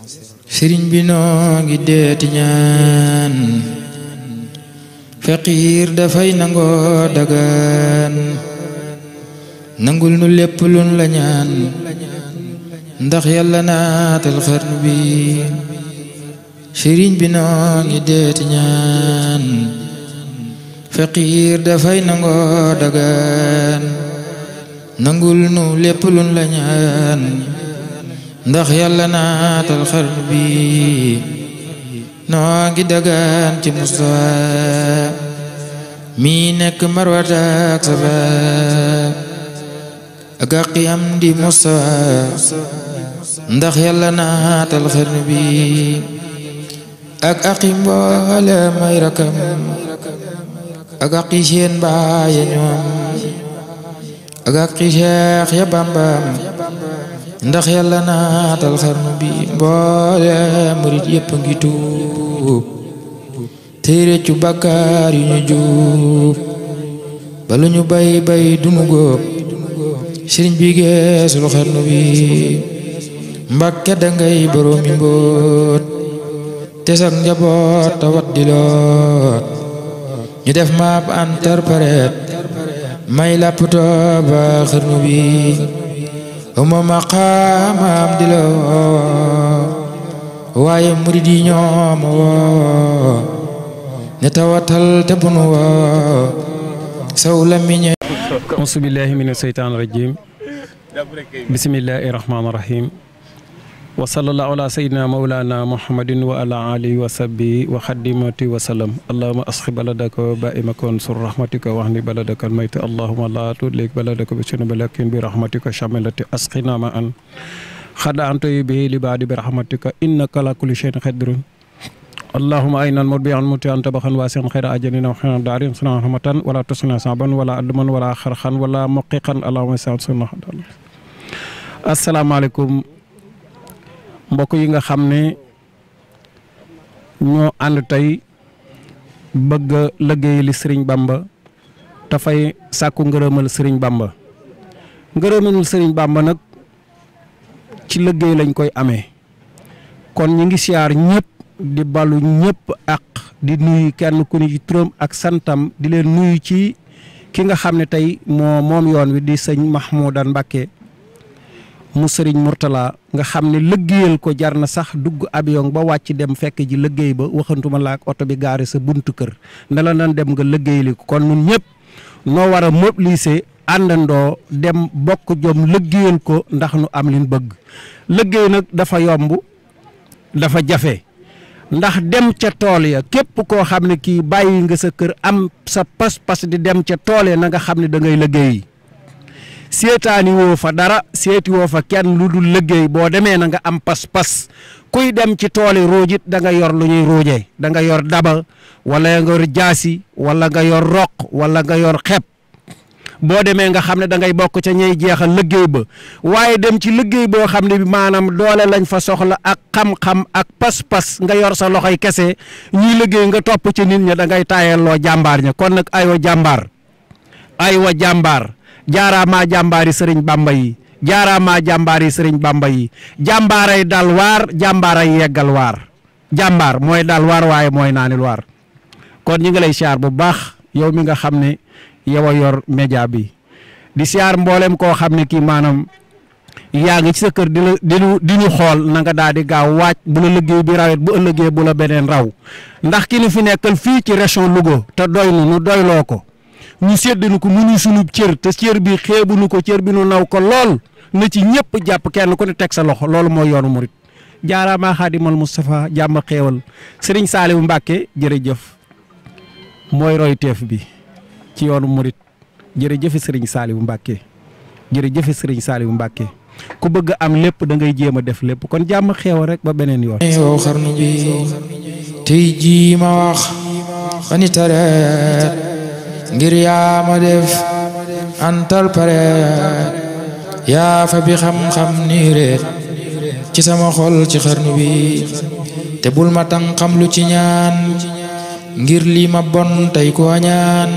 sëriñ bi noo ngi deeti ñaan faqiir dafay nangoo dagaan nangul nu lépp luñ la ñaan ndax yàlla naatal xarnu bi sëriñ bi noo ngi deeti ñaan faqiir dafay nangoo dagaan nangul nu lépp luñ la ñaan ndax yàlla naatal xarnu bi noo ngi dagaan ci Mustafa mi nekk Marwata ak Safa ak àqi am di Mustafa ndax yàlla naatal xarnu bi ak àqi mboole may rakam ak àqi seen baay ñoom ak àqi Cheikh ya Bambam ndax yàlla naatal xarnu bi mboole murit yépp ngi tuub tey réccu bàkkaar yu ñu juub balu ñu bay bay dunu góob sëriñ bi geesul xarnu bi Mbàkke dangay boroomi mbóot te sak njaboot tawat di loot ñu def maap interprète may lapptoo ba xarnu bi uma maqaamam di la woo waaye murid yi ñoom woo ne tawatal te bunu woo saw la miñe auzu billahi mina seytaani rajim bismillahi rahmaani rahim wa sallallahu ala sayyidina mawlana muhammadin wa ala alihi wa sahbihi wa xadimati wa salam allahuma asxi baladaka baimakon sur rahmatika wax ni baladaka mayta allahuma la tudlik baladaka bi sunu balakin bi rahmatika shamilati asqina ma an xada anto yi bi libaadi bi rahmatika innaka la kulli shay'in qadirun allahuma aynan murbian mutian tabaxan waasian xayra ajanina wa xina daarin suna rahmatan wala tusna saban wala adman wala xarxan wala muqiqan allahuma sa sunna asalaamaaleykum mbokk yi nga xam ne ñoo ànd tey bëgg a liggéey li sëriñ Bamba dafay sàkku ngërëmal sëriñ Bamba ngërëmal sëriñ Bamba nag ci liggéey lañ koy amee kon ñi ngi siyaar ñëpp di balu ñëpp ak di nuyu kenn ku ni ci turam ak santam di leen nuyu ci ki nga xam ne tey moom yoon wi di sëñ Mahmoudan Mbacké mu sëriñ Mourtala nga xam ne liggéeyal ko jar na sax dugg avion ba wàcc dem fekk ji liggéey ba waxantuma la ak oto bi gaare sa buntu kër ne la nan dem nga liggéeyali ko kon ñun ñëpp noo war a mobiliser àndandoo dem bokk jom liggéeyal ko ndax nu am liñ bëgg liggéey nag dafa yomb dafa jafe ndax dem ca tool ya képp koo xam ne kii bàyyi nga sa kër am sa pas-pas di dem ca tool ya na nga xam ne da ngay liggéey seetaani woo fa dara seeti woo fa kenn lu dul liggéey boo demee na nga am pas-pas kuy dem ci tooli roojit da nga yor lu ñuy roojee da nga yor daba wala nga yor jaasi wala nga yor roq wala nga yor xeb boo demee nga xam ne da ngay bokk ca ñay jeexal liggéey ba waaye dem ci liggéey boo xam ne bi maanaam doole lañ fa soxla ak xam-xam ak pas-pas nga yor sa loxoy kese ñuy liggéey nga topp ci nit ña da ngay taayelloo jàmbaar ña kon nag aywa jàmbaar jaaraamaa jàmbaari sëriñ Bamba yi jaaraamaa jàmbaari sëriñ Bamba yi jàmbaaray dal waar jàmbaaray yeggal waar jàmbaar mooy dal waar waaye mooy naanil waar kon ñi ngi lay siyaar bu baax yow mi nga xam ne yow a yor média bi di siyaar mboolem koo xam ne kii maanaam yaa ngi ci sa kër di ñu xool na nga daal di gaaw waaj bu la liggéey bi rawet bu ëllëgee bu la beneen raw ndax ki ni fi nekkal fii ci région Louga te doy nu doyloo ko ñu séddanu ko mu ñu sunu cër te cër bi xeebunu ko cër bi nu naw ko lool na ci ñëpp jàpp kenn ku ne teg sa loxo loolu mooy yoonu murit jaaraamaa Xaadimal Moustapha jàmm xeewal Serigne Saliou Mbacké jërëjëf mooy roy teef bi ci yoonu murit jërëjëf Serigne Saliou Mbacké jërëjëf Serigne Saliou Mbacké ku bëgg am lépp da ngay jéem a def lépp kon jàmm xeewal rek ba beneen yoon. yow xarnu bi tey jii ma wax xani tareet ngir yaa ma def antal pare yaa fa bi xam-xam ni reet ci sama xol ci xarnu bi te bul ma tàng xam lu ci ñaan ngir lii ma bon tey ko ñaan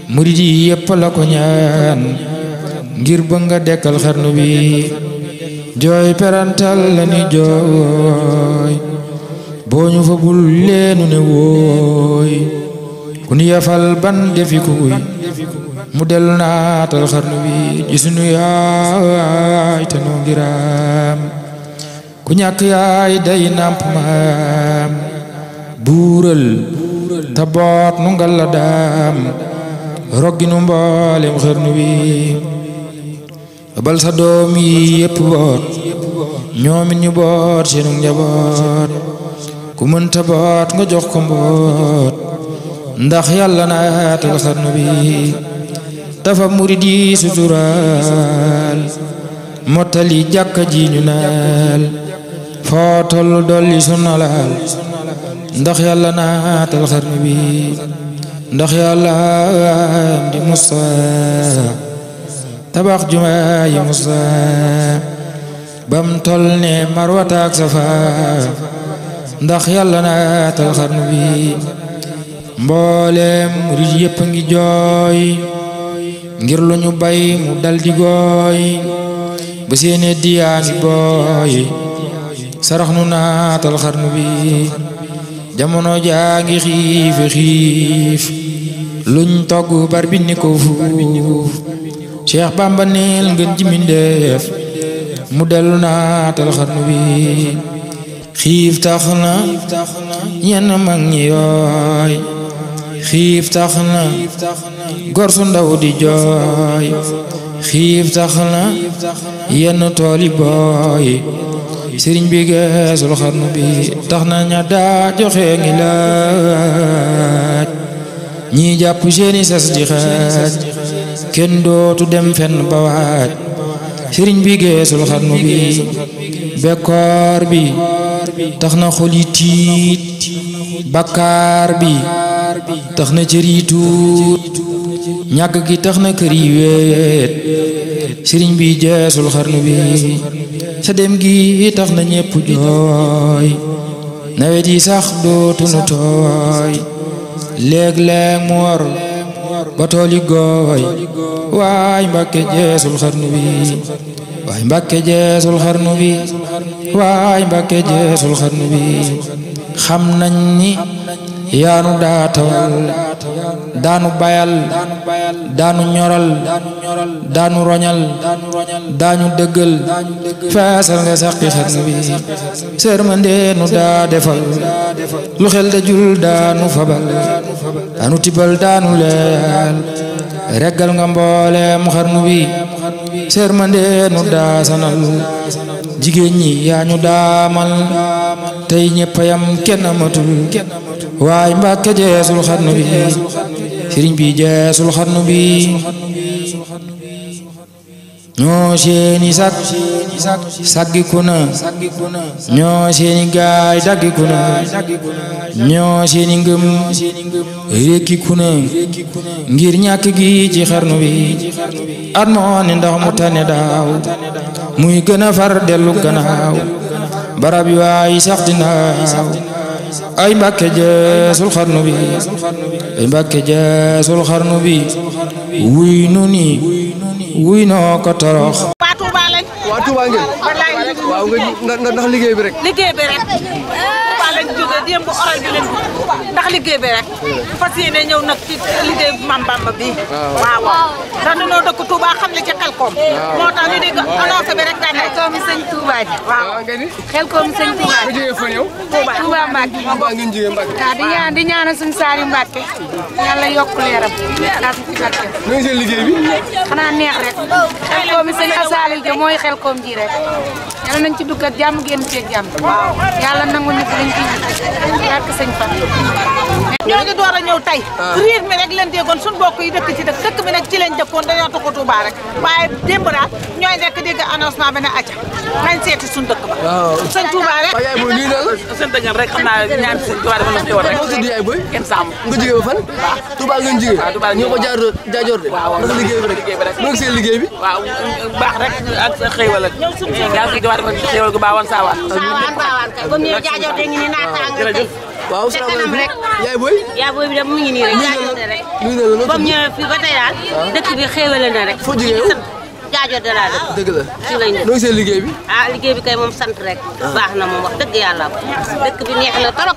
murid yi yépp la ko ñaan ngir bëgg nga dekkal xarnu bi jooy perantal la ni jooy boo ñu fa bul leenu ne wooy ku ni yafal ban defi kuy mu dellu naatal xarnu bi ji sunu yaay te noo ngiraam ku ñàkk yaay day nàmp maam buural ta boot nu ngal la daam roggi nu mboolem xarnu bi bal sa doom yi yépp boot ñoomit ñu boot seenu njaboot ku mënta boot nga jox ko mboot ndax yàlla naatal xarnu bi dafa murid yi suturaal mottali jàkka ji ñu naal foo tollu dolli sunnalaal ndax yàlla naatal xarnu bi ndax yàlla am di Musa tabax jumaa yi Musa bam tol ne Marwata ak Safa ndax yàlla naatal xarnu bi mboolem murid yépp ngi jooy ngir lu ñu bay mu daldi gooy ba seene diyaa ngi booy sarax nu naatal xarnu bi jamono jaa ngi xiife xiif luñ togg bar bi ni ko fuuf Cheikh Bamba neel ngeen ji mindeef mu dellu naatal xarnu bi xiif tax na ñenn mag ñi yooy xiif tax na gor su ndaw di jooy xiif tax na yenn tooli booy sëriñ bi geesul xarnu bi tax na ña daa joxe ngi laaj ñi jàpp seeni sas di xaaj kenn dootu dem fenn ba waaj sëriñ bi geesul xarnu bi bekkoor bi tax na xol yi tiit bakkaar bi tax na cër yi tuut ñàkk gi tax na kër yi weet sëriñ bi geesul xarnu bi sa dem gi tax na ñépp jooy nawet yi sax dootunu tooy léeg-léeg mu war ba tool yi gooy waay Mbàkke jeesul xarnu bi waay Mbàkke jeesul xarnu bi waay Mbàkke jeesul xarnu bi xam nañ ni yaanu daa tawal daanu bayal daanu ñoral daanu roñal daanu dëggal feesal nga saqi xarnu bi sërmande nu daa defal lu xel da jul daanu fabal daanu tibal daanu leel reggal nga mboolem xarnu bi sërmande nu daa sanal jigéen ñi yaa ñu daamal tey ñëpp yam kenn amatul waay Mbàkke jeesul xarnu bi sëriñ bi jeesul xarnu bi ñoo seeni sak saggiku na ñoo seeni gaay daggiku na ñoo seeni ngëm rekkiku na ngir ñàkk gi ci xarnu bi at moo ne ndax mu tane daaw muy gën a far dellu gannaaw barab yu waay sax dinaaw ay Mbàkke jeesul xarnu bi ay Mbàkke jeesul xarnu bi wuy nu ni wuy noo ko torox waa Touba lañ waa Touba ngeen waaw nga ndax liggéey bi rek Touba lañ jóge démb oral bi leen ndax liggéey bi rek fas yéene ñëw nag ci liggéey bu Mame Bamba bi waaw ndax dañoo dëkk Touba xam li ci Xelkom moo tax ñu dégg annoncé bi rek daane Xelkom sëñ Touba ji waaw Xelkom sëñ Touba nga jógee fa ñëw Touba Mbacke Touba ngeen jógee Mbacke waaw di ñaanal suñu saari Mbacke yàlla yokk leeram daa ci barke ñu ngi seen liggéey bi xanaa neex rek Xelkom sëñ Asalil de mooy Xelkom ji rek yàlla nañ ci dugg ak jàmm génn ci ak jàmm yàlla nangu ñu ko lañ ci barke sëñ Fall ñoo ngi door a ñëw tey riir mi rek leen déggoon suñu mbokk yi dëkk ci dëkk bi nag ci leen dëkkoon dañoo tuxu Touba rek waaye démb daal ñooy nekk dégg annoncement bi ne acca nañ seeti suñu dëkk ba sëñ Touba rek yaay booy nuyu naa la seen dëgg rek xam naa ñaan sëñ Touba dafa la war rek moo tudd yaay booy kenn sàmm nga jógee ba fan Touba ngeen jógee Touba ñoo ko jaajoor de ndax liggéey bi rek mu ngi seen liggéey bi waaw baax rek ak xëywal ak yaa ngi dafa xëywal gu baawan saawaan saawaan kay comme ñu jaajoor te ngi ni naataange jërëjëf waaw salaamaaleykum yaay booy yaa booy bi de mu ngi nii rek jaajoor rek nuyu naa la comme ñëwee fii ba tey daal dëkk bi xéewale na rek foo jógee yow jaajo de laa dëkk. dëgg la ci lañ dëkk. noo seen liggéey bi. liggéey bi kay moom sant rek. baax na moom wax dëgg yàlla dëkk bi neex na trop.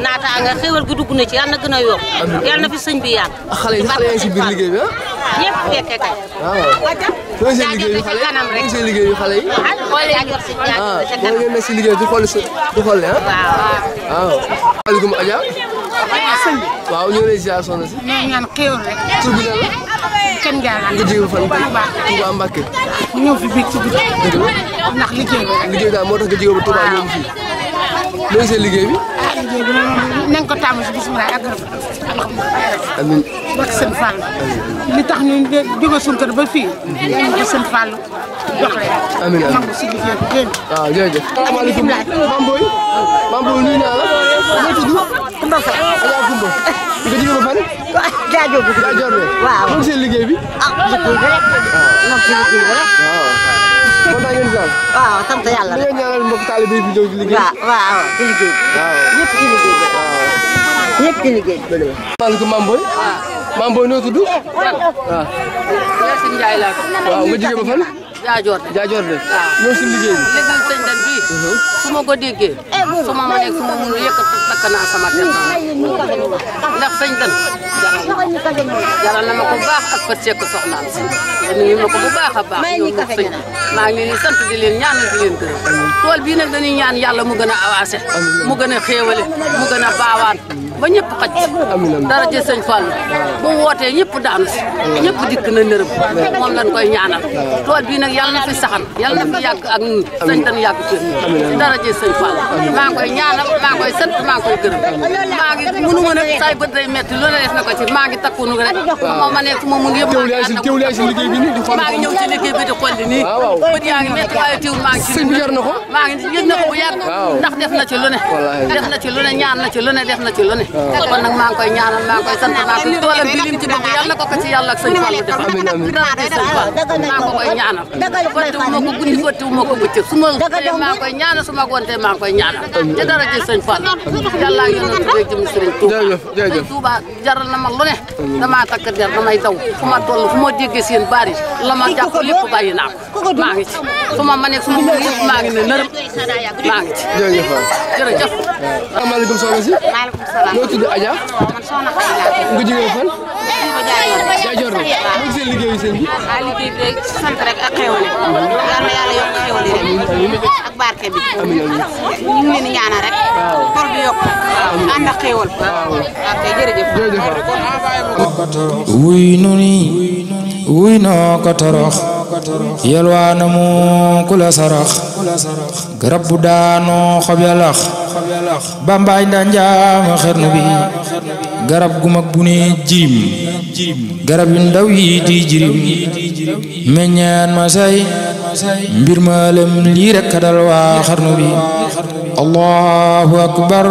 naata nga xéwal gi dugg na ci yàlla na gën a yokk. yàlla na fi sëñ bi yàgg. xale yi xale yi si biir liggéey bi ah. ñëpp fekke kay. noo seen liggéey bi xale yi noo seen liggéey bi xale yi. jaajo si jaajo ca moo ngeen nekk si liggéey di xool ne ah. waaw. maaleykum Adja. waaw ñu ngi lay ziar soxna si. ñoo ñaan xéewal rek. tur bi lan la. kenn jaaraan. nga jóge fan. Touba Mbacké. ñëw fi biig ci guddi. dëgg la. ndax liggéey bi rek. liggéey daal moo tax nga jóge ba Touba ñëw fii. loolu seen liggéey bi. liggéey bi moom nañ ko tàmm si bisimilah ak alhamdulilah. amiin. bak seen Fall. li tax ñu jóge suñu kër ba fii. yaa ngi ko seen Fall jox leen. amiin amiin nangu si liggéey bi dégg nga. waaw jërëjëf. asalaamaaleykum Mame Boye nuyu naa la. noo tudd. Kumba Faye. Adja Kumba. nga jóge ba fan. jaajo bi. jaajoor de. waaw loolu seen liggéey bi. liggéey bi rek. moom ci liggéey bi rek. waaw. kontaan ngeen si daal. waaw sant yàlla rek. di ñaanal mbokk taalibe bi ñëw di liggéey. waaw ci liggéey bi. waaw. ñëpp ci liggéey bi. ñëpp ci liggéey bi. maaleykum Mame Boye. Mame Boye noo tudd. waaw. Yacine Ndiaye laa tudd. waaw nga jóge ba fan. Jaajoor de. jaajoor de. ñëw si liggéey bi. léegi sëñ Dan bii. su ma ko déggee. su ma mënee su ma mënul yëkkati takk naa sama der ndax sëñ Dan jaral na ma ko baax ak fa sekk soxnaam si. nuyu ma ko bu baax a baax. ñoom sëñ maa ngi leen di sant di leen ñaanal di leen gërëm. tool bii nag dañuy ñaan yàlla mu gën a avancé. mu gën a xéewale mu gën a baawaan ba ñëpp xaj dara jë sëñ Fall bu wootee ñëpp daanu si ñëpp dikk na nërëm moom lañ koy ñaanal tool bii nag yàlla na fi saxan yàlla na fi yàgg ak ñun sëñ Dan yàgg fi dara jë sëñ Fall maa ngi koy ñaanal maa ngi koy sant maa ngi koy gërëm maa ngi mënu ma nag say bët day metti lu ne def na ko ci maa ngi takku nu rek moo ma nekk moo mun yëpp teewul yaa si liggéey bi nii di xool maa ngi ñëw ci liggéey bi di xool nii bët yaa ngi metti waaye teewul maa ngi ci sëñ bi jar na ko maa ngi yëg na ko bu yàgg ndax def na ci lu ne def na ci lu ne ñaan na ci lu ne def na ci lu ne kon nag maa ngi koy ñaanal maa ngi koy sant maa ngi koy toolam bi lim ci bëgg yàlla na ko ko ci yàlla ak sëñ Fall def dara ci sëñ Fall maa ngi koy ñaanal fottiwu ma ko guddi fottiwu ma ko bëccëg su ma xëyee maa ngi koy ñaanal su ma gontee maa ngi koy ñaanal te dara ci sëñ Fall yàlla ak yéen a tuddee jëm sëriñ Touba sëriñ Touba jaral na ma lu ne damaa takk der damay daw fu ma toll fu ma déggee seen baar yi la ma jàpp lépp bàyyi naa ko maa ngi ci su ma mënee su ma mën yëpp maa ngi ne nërëm maa ngi ci jërëjëf jërëjëf asalaamaaleykum soxna si. maaleykum salaam. noo tudd Adja. man soxna Faye laa tudd. nga jóge fan. Jaajoor. jaajoor de. moo gisee liggéeyu sëñ bi. liggéey bi rek sant rek ak xéwal yal na yàlla yokk xéwal yi rek ak barke bi. amiin amiin. ñu ngi leen di ñaanal rek. xol bi yokk. ànd ak xéwal. ok jërëjëf. wuy nuni wuy noo ko torox yalwaana mu ku la sarax garab bu daanoo xob ya lax bambaay nda njaama xernu bi garab gu mag bu ne jirim garab yu ndaw yi di jirim meññaan ma say mbir ma lem lii rek kadal waa xarnu bi allahu akbar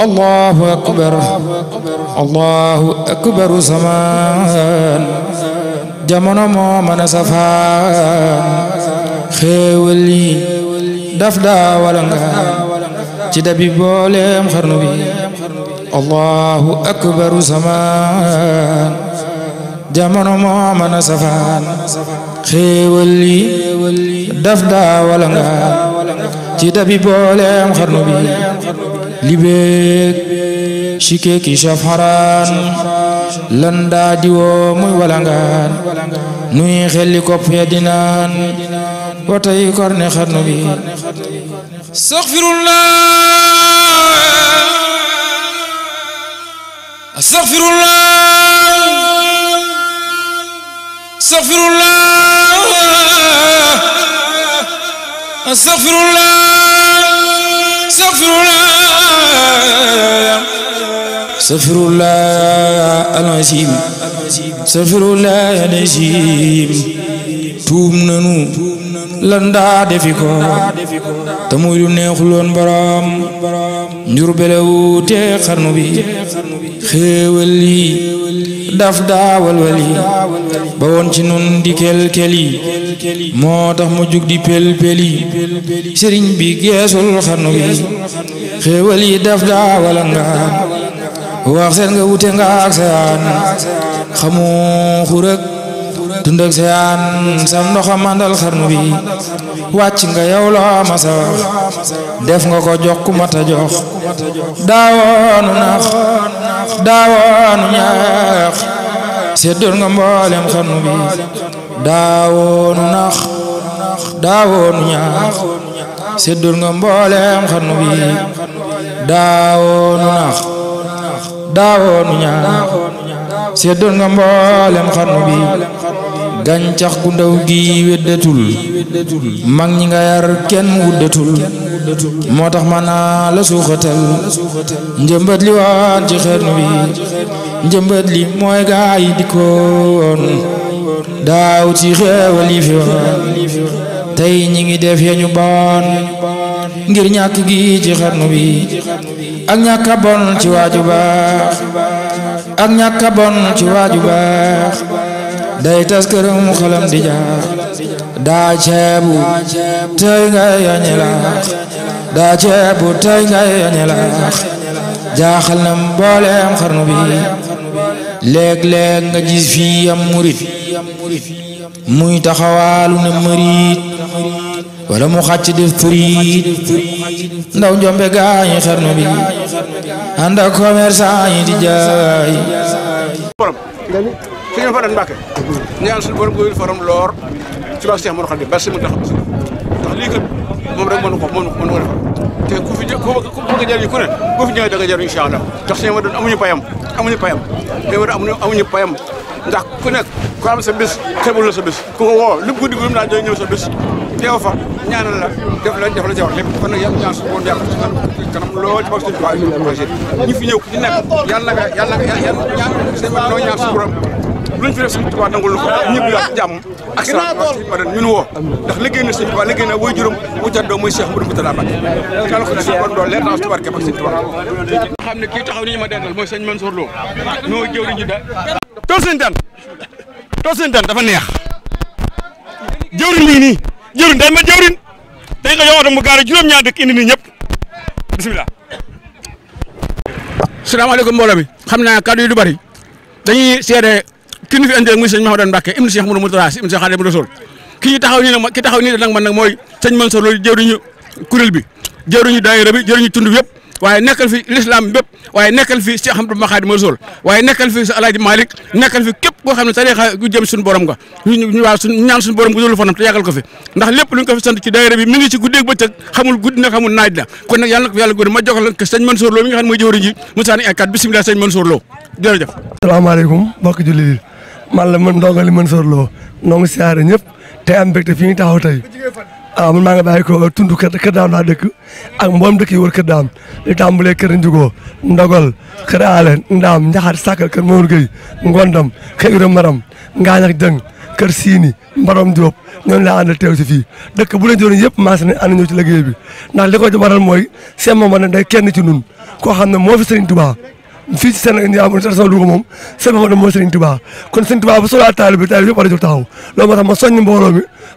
allahu akbar allahu akbar samaan jamono moo mën a safaan xéewal yi daf daa wala nga ci dabi booleem xarnu bi allahu akbar samaan jamono moo mën a safaan xéewal yi daf daa wala nga ci dabi booleem xarnu bi libeek shike ki shafharaan lan daa diwoo muy walangaan nuy xelli kopp ya dinaan watay korne xarnu bi astaghfirullah astaghfirullah astaghfirullah astaghfirullah astaghfirullah al-azim astaghfirullah al-azim tuub nanu lan daa defi ko te muy lu neexuloon borom njur belewu te xarnu bi xéewal yi daf daa walwali ba woon ci nun di kel-keli moo tax mu jug di pel-peli sëriñ bi geesul xarnu bi xéewal yi daf daa walangaan wax seen nga wute nga ak seyaan xamu xurëg tund ak seyaan sam ndoxa mandal xarnu bi wàcc nga yow loo masa wax def nga ko jox ku mata jox daawoonu nax daawoonu ñaax seddal nga mboolem xarnu bi daawoonu nax daawoonu ñaax seddal nga mboolem xarnu bi daawoonu nax daawoonu ñaax seddal nga mboolem xarnu bi gàncax gu ndaw gi weddatul mag ñi nga yar kenn wuddatul moo tax ma naa la suuxatal njëmbat li waan ci xarnu bi njëmbat li mooy gaa yi dikkoon daaw ci xeewal yi fi woon tey ñi ngi def ya ñu bon ngir ñàkk gi ci xarnu bi ak ñàkk a bon ci waaju baax ak ñàkk a bon ci waaju baax day tas këram xalam di jaax daa ceebu tey ngay yañe laax daa ceebu tey ngay yañe laax jaaxal na mbooleem xarnu bi léeg-léeg nga gis fii am murit muy taxawaalu ne mërit wala mu xàcc def furiit ndaw njombe gaañi xarnu bi ànd ak commerçant yi di jaay fi ngeen fa daan Mbàkke ñaan suñu borom góorlu faram loor ci baax Cheikh Modou Khadim barke mu tax ndax lii kat moom rek mënu ko defal te ku fi bëgg a jëriñu ku ne boo fi ñëwee da nga jëriñu incha allah ndax Cheikh Modou amuñu payam ndax ku nekk ku am sa bés xebul la sa bés ku ko woo lépp guddi gu daal day ñëw sa bés teew fa ñaanal la def la ci wax lépp kon nag yàlla ñaan suñu borom yàlla ci kanam lool ci baax suñu projet ñu fi ñëw ku ci nekk yàlla ñaan suñu borom luñ fi def suñu Tuubaa nangul ko ñëpp yaa jàmm ak salaam ñun woo ndax liggéey na suñu Tuubaa liggéey na way juróom wu jaddoo muy Cheikh Modou Moustapha Mbacké kala ko suñu bon dool leer na Tuubaa ak suñu Tuubaa xam ne kii taxaw ni ma dendal mooy sëñ Mansour Lo noo jëw di ñu da tool seen dan dafa neex jëwriñ lii nii jëwriñ day ma jëwriñ tey nga yow oto mu gaare juróom-ñaar dëkk indi nii ñëpp bismillah salaamaaleykum mbooloo mi xam naa kàddu yi du bari dañuy seede ki ñu fi indi muy sëñ Mahamadan Mbacké ibnu Cheikh Modou Moustapha ibnu Cheikh Khadimou Rassoul ki taxaw nii nag man nag mooy sëñ Mansour Lo jëwriñu kuréel bi jëwriñu daayira bi jëwriñu tund bi yëpp waaye nekkal fi l'islam bépp waaye nekkal fi Cheikh Ahmadou Khadimou Rassoul waaye nekkal fi Alaaji Malick nekkal fi képp koo xam ne tariixa gu jëm suñu borom nga ñu waaw ñaan suñu borom gu dul fanam te yàggal ko fi ndax lépp lu ñu ko fi sant ci daayira bi mi ngi ci guddeeg bëccëg xamul guddi na xamul naaj la kon nag yàlla na ko fi yàlla góor ma jox la sëñ Mansour Lo mi nga xam ne mooy jëwriñ ji mu sànni ay kat bismillah sëñ Mansour Lo jërëjëf asalaamaaleykum mbokk jullit yi man la ndongali Mansour Lo noo ngi siyaare ñëpp te am mbégte fi ñu taxaw tey man maa ngi bàyyi ko tund kër daam laa dëkk ak mboolem dëkk yi wër kër daam li tàmbalee kër Njugoo Ndogol kër Aale Ndaam Njaxaat Sàkkal kër Mawur Gueye Ngondam kër Ibrahima Maram Ngaañ ak Jëng kër Siini Mbarom Diop ñooñu laa àndal teew si fii dëkk bu leen doon yëpp maas ne ànd ñëw ci liggéey bi ndax li ko waral mooy seen moom ne day kenn ci nun koo xam ne moo fi Serigne Touba fii ci Sénégal région Louga moom seen moom mooy Serigne Touba kon Serigne Touba bu soxlaa taalibe bi taalibe yëpp war a jóg taxaw loolu moo tax ma soññ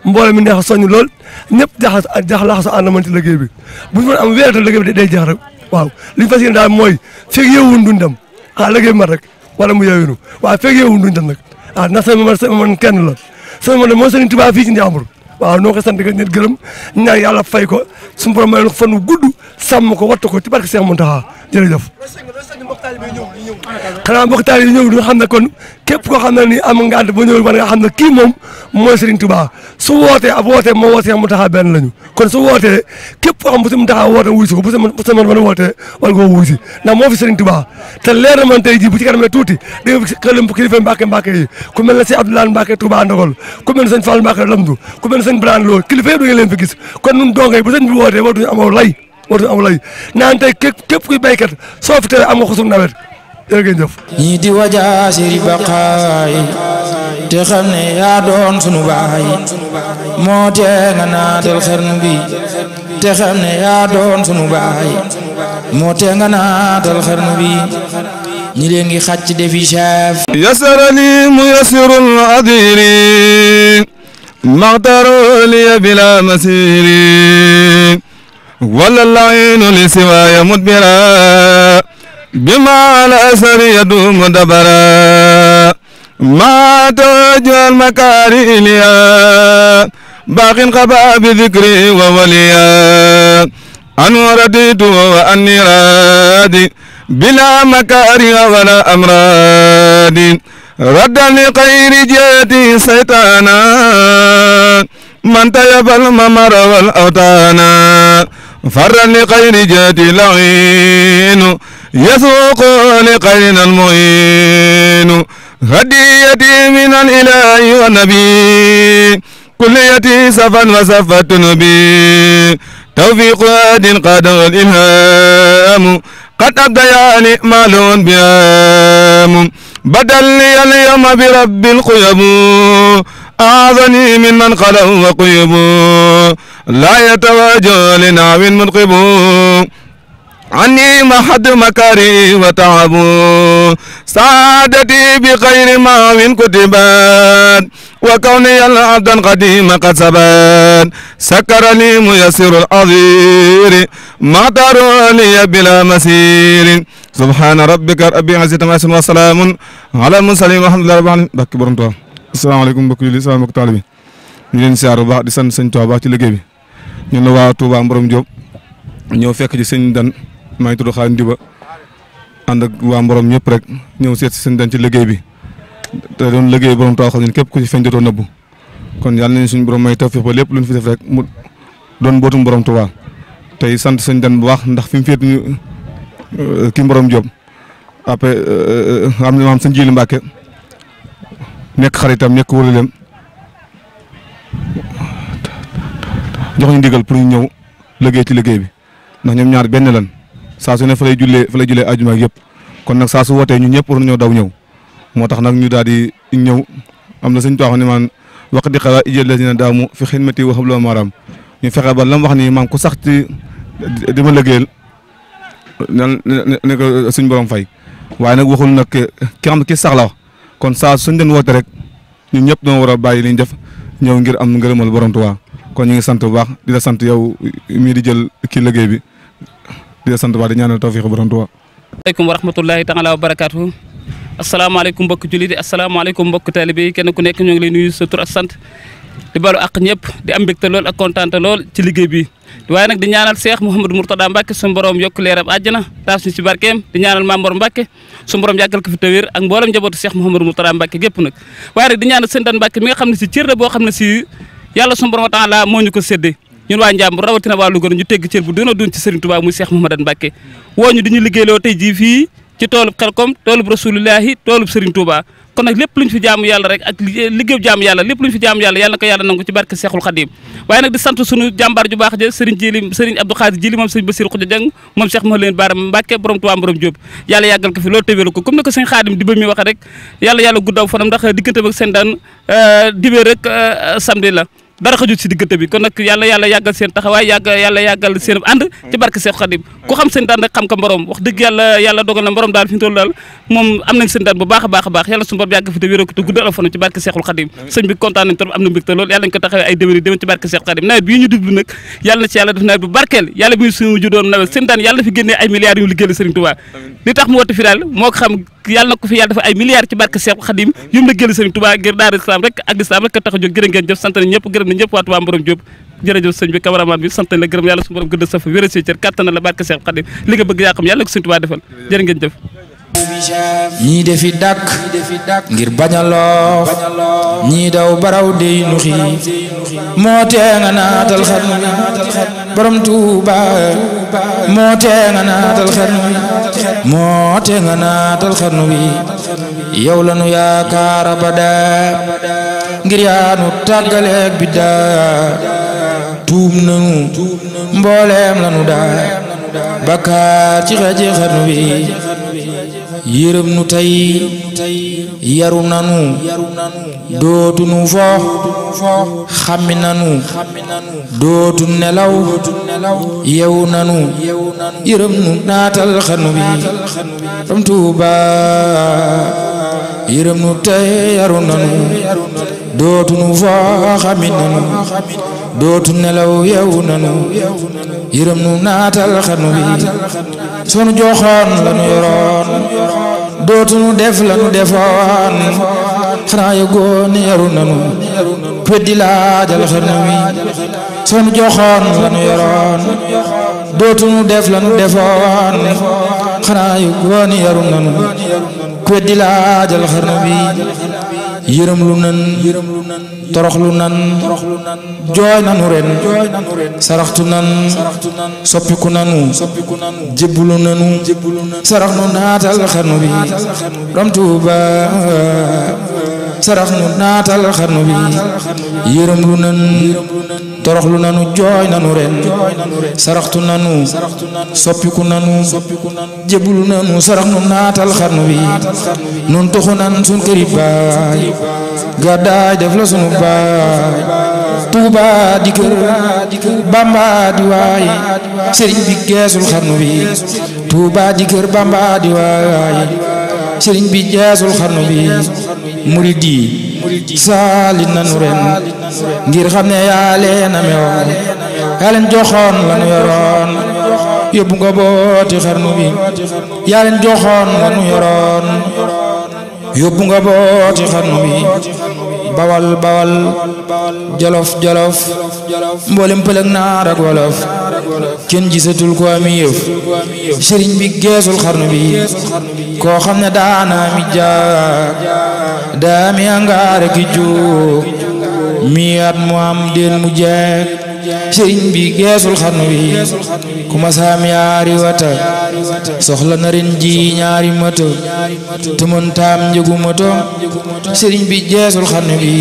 mbooloo mi neex a soññ lool ñëpp jax laxaso ànd man ci liggéey bi bu ñu mën am weerata liggéey bi day jeex rek waaw li ñu fas yéene daal mooy feeg yeewun duñ dem liggéey bi mat rek wala mu yeewinu waaw feeg yeewun duñ dem nag ndax sama man kenn la sama man moo Serigne Touba fii ci Njàmbur waaw noo ko sant nga ñet gërëm ñaan yàlla fay ko suñu borom may ko fan wu gudd sàmm ko wattu ko ci barke Cheikh Mountakha jërëjëf xanaa mbokk taal yi ñëw nga xam ne kon képp koo xam ne ni am nga ànd ba ñëw war nga xam ne kii moom mooy Serigne Touba su wootee ab wootee moo woo Cheikh Mountakha benn lañu kon su wootee képp koo xam bu si Mountakha woote wuy si ko bu sa mën a wootee war nga wuy si ndax moo fi Serigne Touba te leer na man tey jii bu ci kanamee tuuti da nga fi xëlim kilifa Mbàkke yi ku mel ne Cheikh Abdoulaye Mbacke Touba Ndogol ku mel ne sëñ Fall Mbacke Lamdu ku mel ne sëñ Birane Lo kilifa yëpp da nga leen fi gis kon nun dongay bu sëñ bi wootee wartuñu am lay naan tey képp kuy béykat soo fi tewee am nga xusum nawet jërëjëf ñii di wajaa siri baqaay te xam ne yaa doon sunu baay moo tee nga naatal xarnu bi te xam ne yaa doon sunu baay moo tee nga naatal xarnu bi ñi leen ngi xàcc defi chef yasarani muyassirul adiri maxtaru li bila masiri wala lainu li siwaya mudbira bima ala asari yadumu dabara ما توجه المكارم ليا باق قبا بذكري ووليا أن رديت وأني رادي بلا مكاره ولا أمراض رد لغير جهتي سيطانا من طيب الممر والأوطانا فر لغير جهتي لعين يسوق لغيرنا المعين هديتي من الإله والنبي كليتي صفا وصفت نبي توفيق هاد قاد والإلهام قد أبدياني مالون بيام بدل لي اليوم برب القيم أعظني من من خلوا وقيبوا لا يتواجه لنعو منقب عني محد مكاري وتعبوا سعادتي بخير ما من كتبات وكوني العبدا قديم قد سبات سكر لي ميسر العظير ما طار لي بلا مسير سبحان ربك رب العزة عما يصفون وسلام على المرسلين والحمد لله رب العالمين barke borom Tuubaa asalaamaaleykum mbokk yi sama mbokk taalibe bi ñu leen siyaar bu baax di sant sëñ Tuubaa baax ci liggéey bi ñun la waa Touba Mborom Diop ñëw fekk ci sëñ Dan maa ngi tudd Xaadim Diba ànd ak waa Mborom ñëpp rek ñëw seet si sëñ Dan ci liggéey bi te doon liggéey borom Tuubaa xam ne képp ku ci feeñ jotoo nëbbu kon yàlla nañu suñu borom may tawfiix ba lépp lu ñu fi def rek mu doon mbootum borom Tuubaa tey sant sëñ Dan bu baax ndax fi mu féet ñu kii Mborom Diop après am na maam sëñ Jili Mbàkke nekk xaritam nekk wóolaleem jox ñu ndigal pour ñu ñëw liggéey ci liggéey bi ndax ñoom ñaar benn lan saa su ne fa lay jullee ajuma ak yëpp kon nag saa su wootee ñu ñëpp war nañoo daw ñëw moo tax nag ñu daal di ñëw am na suñ toox ne man wax di xawa ijël la dina daamu fi xidmati wa hablu maram ñu fexe ba lam wax ni maam ku sax ci di ma liggéeyal ne ko suñ borom fay waaye nag waxul nag ki xam ki sax la wax kon saa suñ den woote rek ñun ñëpp doo war a bàyyi li ñu def ñëw ngir am ngërëmal borom Tuubaa kon ñu ngi sant bu baax di la sant yow mii di jël kii liggéey bi di la sant bu baax di ñaanal tawfiix borom Tuubaa. asalaamaaleykum wa rahmatullahi taala wa barakaatuhu asalaamaaleykum mbokk jullit yi asalaamaaleykum mbokk taalibe yi kenn ku nekk ñoo ngi lay nuyu sa tur ak sant di balu àq ñëpp di am mbégte lool ak kontaante lool ci liggéey bi waaye nag di ñaanal Cheikh Mouhamadou Mourtada Mbacke suñu borom yokk leeram àjjana taas ñu ci barkeem di ñaanal Maam Mor Mbacke suñu borom yàggal ko fi tawér ak mboolem njabootu Cheikh Mouhamadou Mourtada Mbacke gépp nag waaye nag di ñaanal sëñ Dan Mbacke mi nga xam ne si cër la boo xam ne si yàlla suñu borom taala moo ñu ko séddee ñun waa Njàmbur rawatina waa Louga ñu tegg cër bu duna dun ci Serigne Touba muy Cheikh Mouhamadou Mbacke woo ñu di ñu liggéeyloo tey jii fii ci toolub Xelkom toolub Rasulullahi toolub Serigne Touba kon nag lépp luñ fi jaamu yàlla rek ak liggéeyu jaamu yàlla lépp luñ fi jaamu yàlla yàlla na ko yàlla nangu ci barke Seexul Xadim waaye nag di sant sunu jàmbaar ju baax ja Serigne Abdou Khadir Jili moom Serigne Bassirou Khoudia Dieng moom Cheikh Mouhamadou Bara Mbacke borom Touba Mborom Diop yàlla yàggal ko fi loolu téwélu ko comme ni ko Serigne Khadim di ba mi waxe rek yàlla guddaw fanam ndax diggante ak seen daan dibee rek samedi la dara xajut si diggante bi kon nag yàlla yàggal seen taxawaay yàlla yàggal seen ànd ci barke Seex Xadim ku xam seen daan rek xam ka Mborom wax dëgg yàlla dogal na Mborom daal fi ñu toll daal moom am nañ seen daan bu baax a baax yàlla suñu borom yàgg fi te wéeroo ko te guddal a fanam ci barke Seexul Xadim sëñ bi kontaan nañ trop am na mbégte lool yàlla nañ ko taxawee ay déwéni déwén ci barke Seex Xadim nawet bii ñu dugg nag yàlla na ci yàlla def nawet bu barkeel yàlla bi suñu ju doon nawet seen daan yàlla na fi génnee ay milliards yu liggéeyal Sëriñ Tuubaa li tax mu woote fi daal moo ko xam yàlla na ko fi yàlla dafa ay milliards ci barke Seexul Xadim yu mu liggéeyal Sëriñ Tuubaa ngir daara islam rek ak islam rek tax a jóg jërë ngeen jëf sant nañ ñëpp gërëm nañ ñëpp waa Touba Mborom Diop jërëjëf sëñ bi cameraman bi sant nañ la gërëm yàlla su borom gëdd sa fa wéra ci cër kattan na la barke Seexul Xadim li nga bëgg yaa xam yàlla na ko Sëriñ Tuubaa defal jërë ngeen jëf ñii defi dàkk ngir bañ a loof ñii daw baraw dey nu xiif moo tee nga naatal xarnu bi borom Tuuba moo tee nga naatal xarnu bi moo tee nga naatal xarnu bi yow la nu yaakaar abada ngir yaa nu tàggaleeg bi daa tuub nanu mbooleem la nu daa bakkaar ci xeeji xarnu bi yërëm nu tey yaru nanu dootu nu fo xammi nanu dootu nelaw yew nanu yërëm nu naatal xarnu bi borom Tuuba yërëm nu tey yaru nanu dootu nu fo xammi nanu dootu nelaw yew nanu yërëm nu naatal xarnu bi sunu joxoon la nu yoroon dootu nu def la nu defoon xanaa yëgoo ni yaru nanu weddi laajal xarnu bi soo nu joxoon lanu yoroon dootunu def lanu defoon xanaa yëgoo ni yaru nanu weddi laajal xarnu bi yërëm lu nan torox lu nan jooy nanu ren saraxtu nan soppiku nanu jébbulu nanu sarax nu naatal xarnu bi rom Tuuba sarax nu naatal xarnu bi yërëm lu nan torox lu nanu jooy nanu ren saraxtu nanu soppiku nanu jébbulu nanu sarax nu naatal xarnu bi nun tuxu nan sun këri baay gàddaay def la sunu baay Tuuba di kër Bamba di waay sëriñ bi geesul xarnu bi Tuuba di kër Bamba di waay sëriñ bi geesul xarnu bi murid yi saali nanu ren ngir xam ne yaa leen amewoon yaa leen joxoon lanu yoroon yóbbu nga booti xarnu bi yaa leen joxoon lanu yoroon yóbbu nga booti xarnu bi bawal bawal jolof jolof mboolem pëlëg naar ak wolof kenn gisatul ko ami yëf sëriñ bi geesul xarnu bi koo xam ne daana mi jaag daa mi angaare ki jóg mi at mu am den mu jeeg sëriñ bi geesul xarnu bi ku ma saam yaari wata soxla na ren ji ñaari moto te mën taam njëgu moto sëriñ bi geesul xarnu bi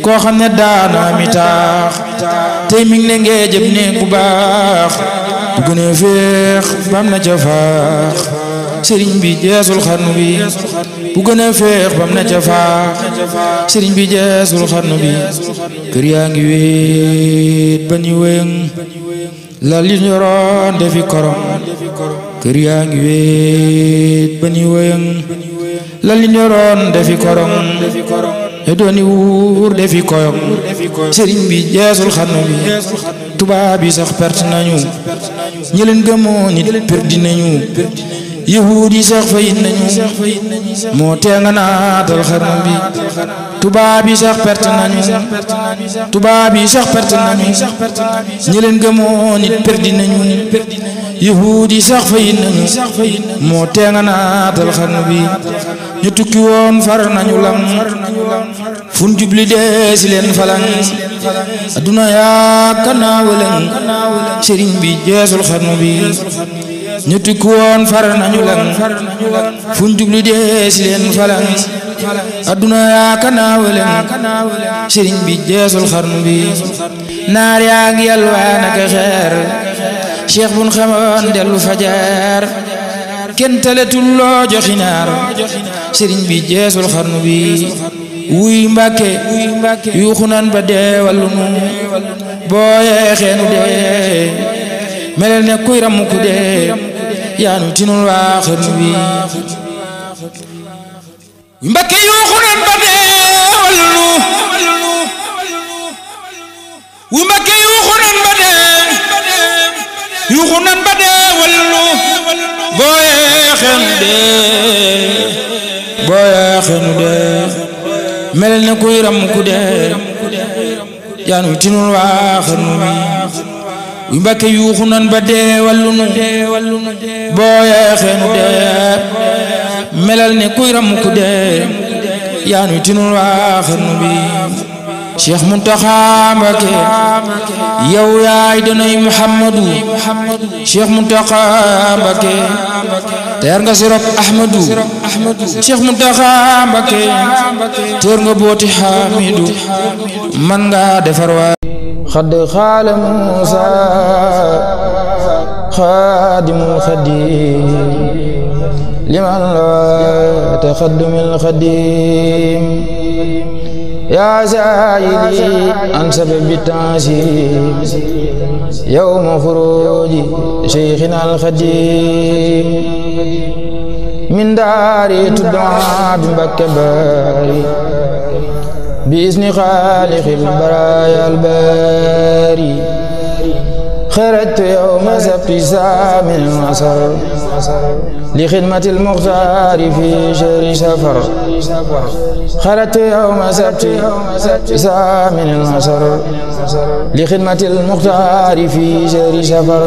koo xam ne daana mi taax tey mi ngi ne ngee jëb ne bu baax bu gënee féex bam na ca faax sëriñ bi geesul xarnu bi bu gënee féex bam na ca faax sëriñ bi geesul xarnu bi kër yaa ngi wéet ba ñu wéŋ la li ñoroon defi korom kër yaa ngi wéet ba ñu wéŋ la li ñoroon defi korom e dooni wuur defi koyom sëriñ bi geesul xarnu bi tubaab bi sax perte nañu ñi leen gëmoo nit perdi nañu yahuud yi sax fayit nañu moo tee nga naatal xarnu bi tubaab yi sax perte nañu tubaab yi sax perte nañu ñi leen gëmoo nit perdi nañu yahuud yi sax fayit nañu moo tee nga naatal xarnu bi ñu tukki woon far nañu lam fun jubli dee si leen falang adduna yaa kanaawalang sëriñ bi geesul xarnu bi ñu tukki woon far nañu lang fun jubli dee si leen falang adduna yaa kanaawalang sëriñ bi geesul xarnu bi naar yaa ngi yalwaan ak xeer cheikh bun xamoon dellu fajar kenn teletul loo joxi naar sëriñ bi geesul xarnu bi wuy mbàkke yuuxu nan ba dee wallu nu boo yeexeenu dee melel ne kuy ramu ku dee yaanu tinul waa xarnu bi wuy mbàkke yuuxu nan ba dee wallu nu wuy mbàkke yuuxu nan ba dee yuuxu nan ba dee wallu nu boo yeexeenu dee melel ne kuy ram ku dee yaanu tinul waa xarnu bi wuy mbàkke yuuxu nan ba dee wallu nu boo yeexeenu dee melel ne kuy ram ku dee yaanu tinul waa xarnu bi Cheikh Muntaxa Mbakke yow yaay doonay Muhammadu Cheikh Muntaxa Mbakke teer nga sirop Ahmadu Cheikh Muntaxa Mbakke teer nga booti Hamidu man nga defar waa xad xaala Muusa xaadimul xadim liman la taqaddumil xadim يا سائلي عن سبب التعسير يوم خروج شيخنا الخديم من داري تدعى بمبكى باري بإذن خالق البرايا الباري خرجت يوم سبت سامن العصر لخدمة المختار في شهر سفر خرجت يوم سبت سامن العصر لخدمة المختار في شهر سفر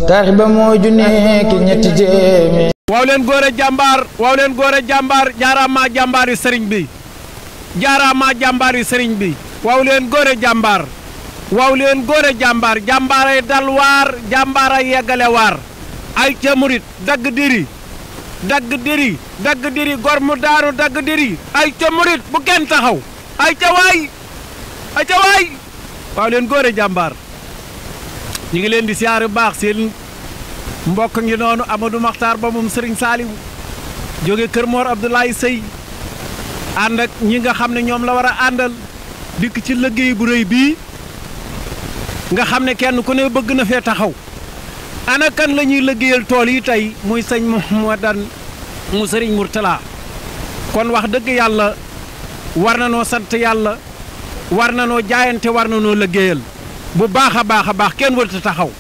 ترحب موجنيك نتجيمي waaw leen góore jàmbaar waaw leen góore jàmbaar jaaraama jàmbaari sëriñ bi jaaraama jàmbaari sëriñ bi waaw leen góore jàmbaar waaw leen góore jàmbaar jàmbaaray dal waar jàmbaaray yeggale waar ay ca murit dagg diri dagg diri gor mu daaru dagg diri ay ca murit bu kenn taxaw ay ca waay waaw leen góore jàmbaar ñu ngi leen di siyaare baax seen mbokk ngi noonu Amadou Makhtar ba moom Serigne Saliou jóge Kër Mor Abdoulaye Sey ànd ak ñi nga xam ne ñoom la war a àndal dikk ci liggéey bu rëy bii nga xam ne kenn ku ne bëgg na fee taxaw ana kan la ñuy liggéeyal tool yi tey muy sëñ Mouhamadan mu Serigne Mourtala kon wax dëgg yàlla war na noo sant yàlla war na noo jaayante war na noo liggéeyal bu baax a baax kenn warut a taxaw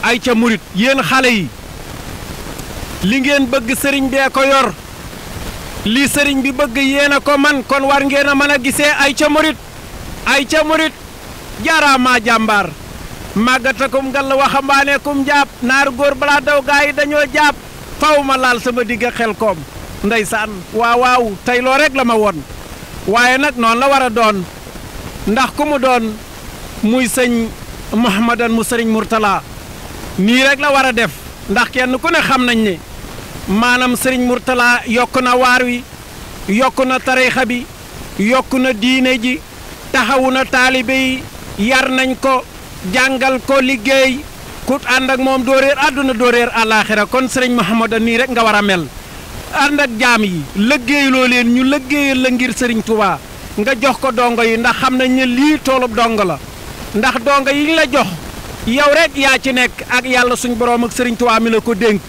ay ca murit yéen xale yi li ngeen bëgg sëriñ bee ko yor li sëriñ bi bëgg yéen a ko man kon war ngeen a mën a gisee ay ca murit jaaraama jàmbaar màggatakum ngal waxambaane kum jaab naar góor balaa daw gaa yi dañoo jaab faw ma laal sama digga xel koom ndeysaan waaw tey loo rek la ma won waaye nag noonu la war a doon ndax ku mu doon muy sëñ Mouhamadan mu sëriñ Mourtala nii rek la war a def ndax kenn ku ne xam nañ ne maanaam Serigne Mourtala yokk na waar wi yokk na tariixa bi yokk na diine ji taxawu na taalibe yi yar nañ ko jàngal ko liggéey ku ànd ak moom doo réer àdduna doo réer àllaaxira kon Serigne Mouhamadan nii rek nga war a mel ànd ak jaam yi liggéeyloo leen ñu liggéeyal la ngir Serigne Touba nga jox ko dongo yi ndax xam nañ ne lii toolub dongo la ndax dongo yi la jox yow rek yaa ci nekk ak yàlla suñ borom ak Serigne Touba mi la ko dénk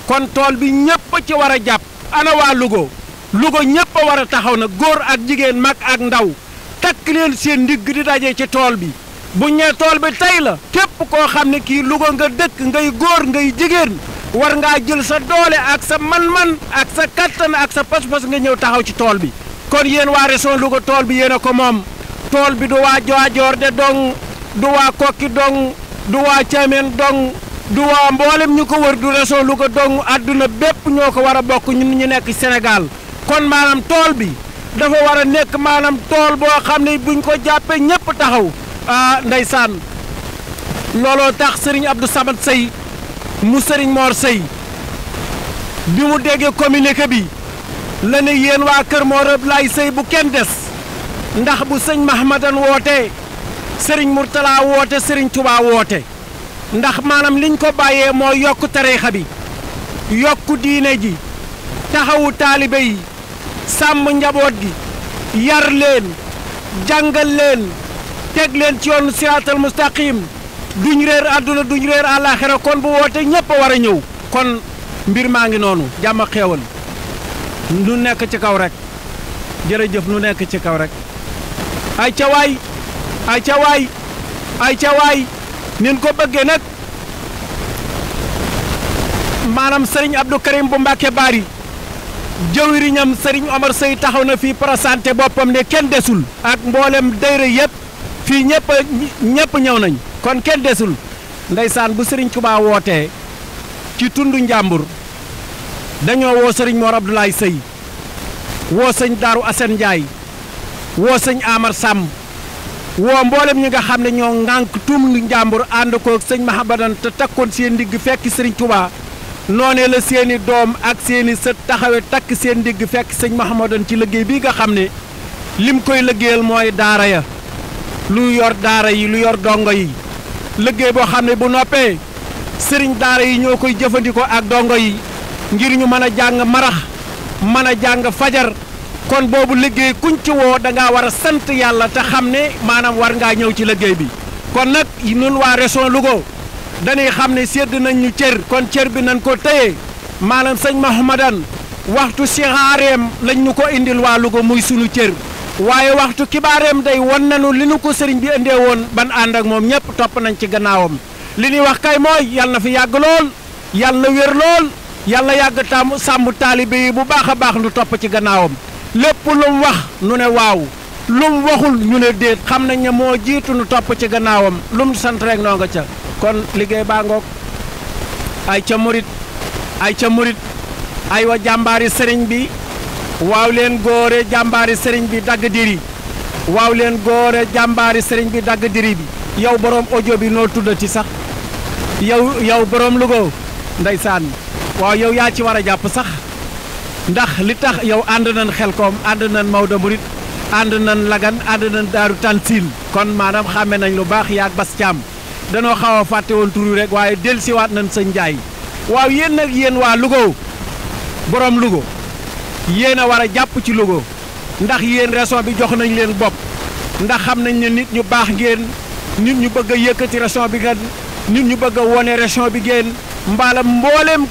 kon tool bi ñëpp ci war a jàpp ana waa Louga ñëpp a war a taxaw na góor ak jigéen mag ak ndaw takk leen seen ndigg di daje ci tool bi bu ñee tool bi tey la képp koo xam ne kii Louga nga dëkk ngay góor ngay jigéen war ngaa jël sa doole ak sa man-man ak sa kattan ak sa pas-pas nga ñëw taxaw ci tool bi kon yéen waa région Louga tool bi yéen a ko moom tool bi du waa Joor de dong du waa Kokki dong du waa Thiamène dong du waa mboolem ñu ko wër du région Louga dong àdduna bépp ñoo ko war a bokk ñun ñu nekk Sénégal kon maanaam tool bi dafa war a nekk maanaam tool boo xam ne buñ ko jàppee ñëpp taxaw ndeysaan looloo tax Serigne Abdou Samad Sey mu Serigne Mor Sey bi mu déggee communiqué bi la ne yéen waa Kër Mor Abdoulaye Sey bu kenn des ndax bu sëñ Mouhamadan wootee Serigne Mourtala woote Serigne Touba woote ndax maanaam liñ ko bàyyee mooy yokku tariixa bi yokku diine ji taxawu taalibe yi sàmm njaboot gi yar leen jàngal leen teg leen ci yoonu siraatal mustaqim duñ réer àdduna duñ réer àllaaxira kon bu woote ñëpp a war a ñëw kon mbir maa ngi noonu jàmm ak xéewal nu nekk ci kaw rek jërëjëf nu nekk ci kaw rek ay ca waay ay ca waay nin ko bëggee nag maanaam Serigne Abdou Karim bu Mbàkke Bari jëwriñam Serigne Omar Sey taxaw na fii présenté boppam ne kenn desul ak mboolem dayra yëpp fii ñëpp ñëw nañ kon kenn desul ndeysaan bu Serigne Touba wootee ci tundu njàmbur dañoo woo Serigne Mor Abdoulaye Sey woo sëñ Daaru Assane Ndiaye woo sëñ Amar Samb woo mboolem ñi nga xam ne ñoo ŋànk tundu njàmbur ànd ko sëñ Mouhamadan te takkoon seen ndigg fekk Serigne Touba noonee la seeni doom ak seeni sët taxawe takk seen ndigg fekk sëñ Mouhamadan ci liggéey bi nga xam ne lim koy liggéeyal mooy daara ya lu yor daara yi lu yor dongo yi liggéey boo xam ne bu noppee sëriñ daara yi ñoo koy jëfandikoo ak dongo yi ngir ñu mën a jàng marax mën a jàng fajar kon boobu liggéey kuñ ci woo da ngaa war a sant yàlla te xam ne maanaam war ngaa ñëw ci liggéey bi kon nag ñun waa région Louga dañuy xam ne sédd nañ ñu cër kon cër bi nañ ko téye maanaam sëñ Mouhamadan waxtu sixaareem lañ ñu ko indil waa Louga muy sunu cër waaye waxtu kibaareem day won nañu li nu ko sëriñ bi indee woon ban ànd ak moom ñëpp topp nañ ci gannaawam li ñuy wax kay mooy yàlla na fi yàgg lool yàlla na wér lool yàlla yàgg tam sàmm taalibe yi bu baax a baax nu topp ci gannaawam lépp lu mu wax nu ne waaw lu mu waxul ñu ne déet xam nañ ne moo jiitu nu topp ci gannaawam lu mu sant rek noo nga ca kon liggéey baa ngoog ay ca murit ay wa jàmbaari sëriñ bi waaw leen góore jàmbaari sëriñ bi dagg diri waaw leen góore jàmbaari sëriñ bi dagg diri bi yow borom audio bi noo tuddati sax yow borom Louga ndeysaan waaw yow yaa ci war a jàpp sax ndax li tax yow ànd nañ Xelkom ànd nañ Maodo Murit ànd nañ Lagan ànd nañ Daaru Tansil kon maanaam xàmme nañ lu baax yaag Bas Caam danoo xaw a fàtte woon turu rek waaye dellusiwaat nañ sëñ Njaay waaw yéen nag yéen waa Louga borom Louga yéen a war a jàpp ci Louga ndax yéen région bi jox nañ leen bopp ndax xam nañ ne nit ñu baax ngeen nit ñu bëgg a yëkkati région bi ngeen nit ñu bëgg a wone région bi ngeen mbaalam mbooleem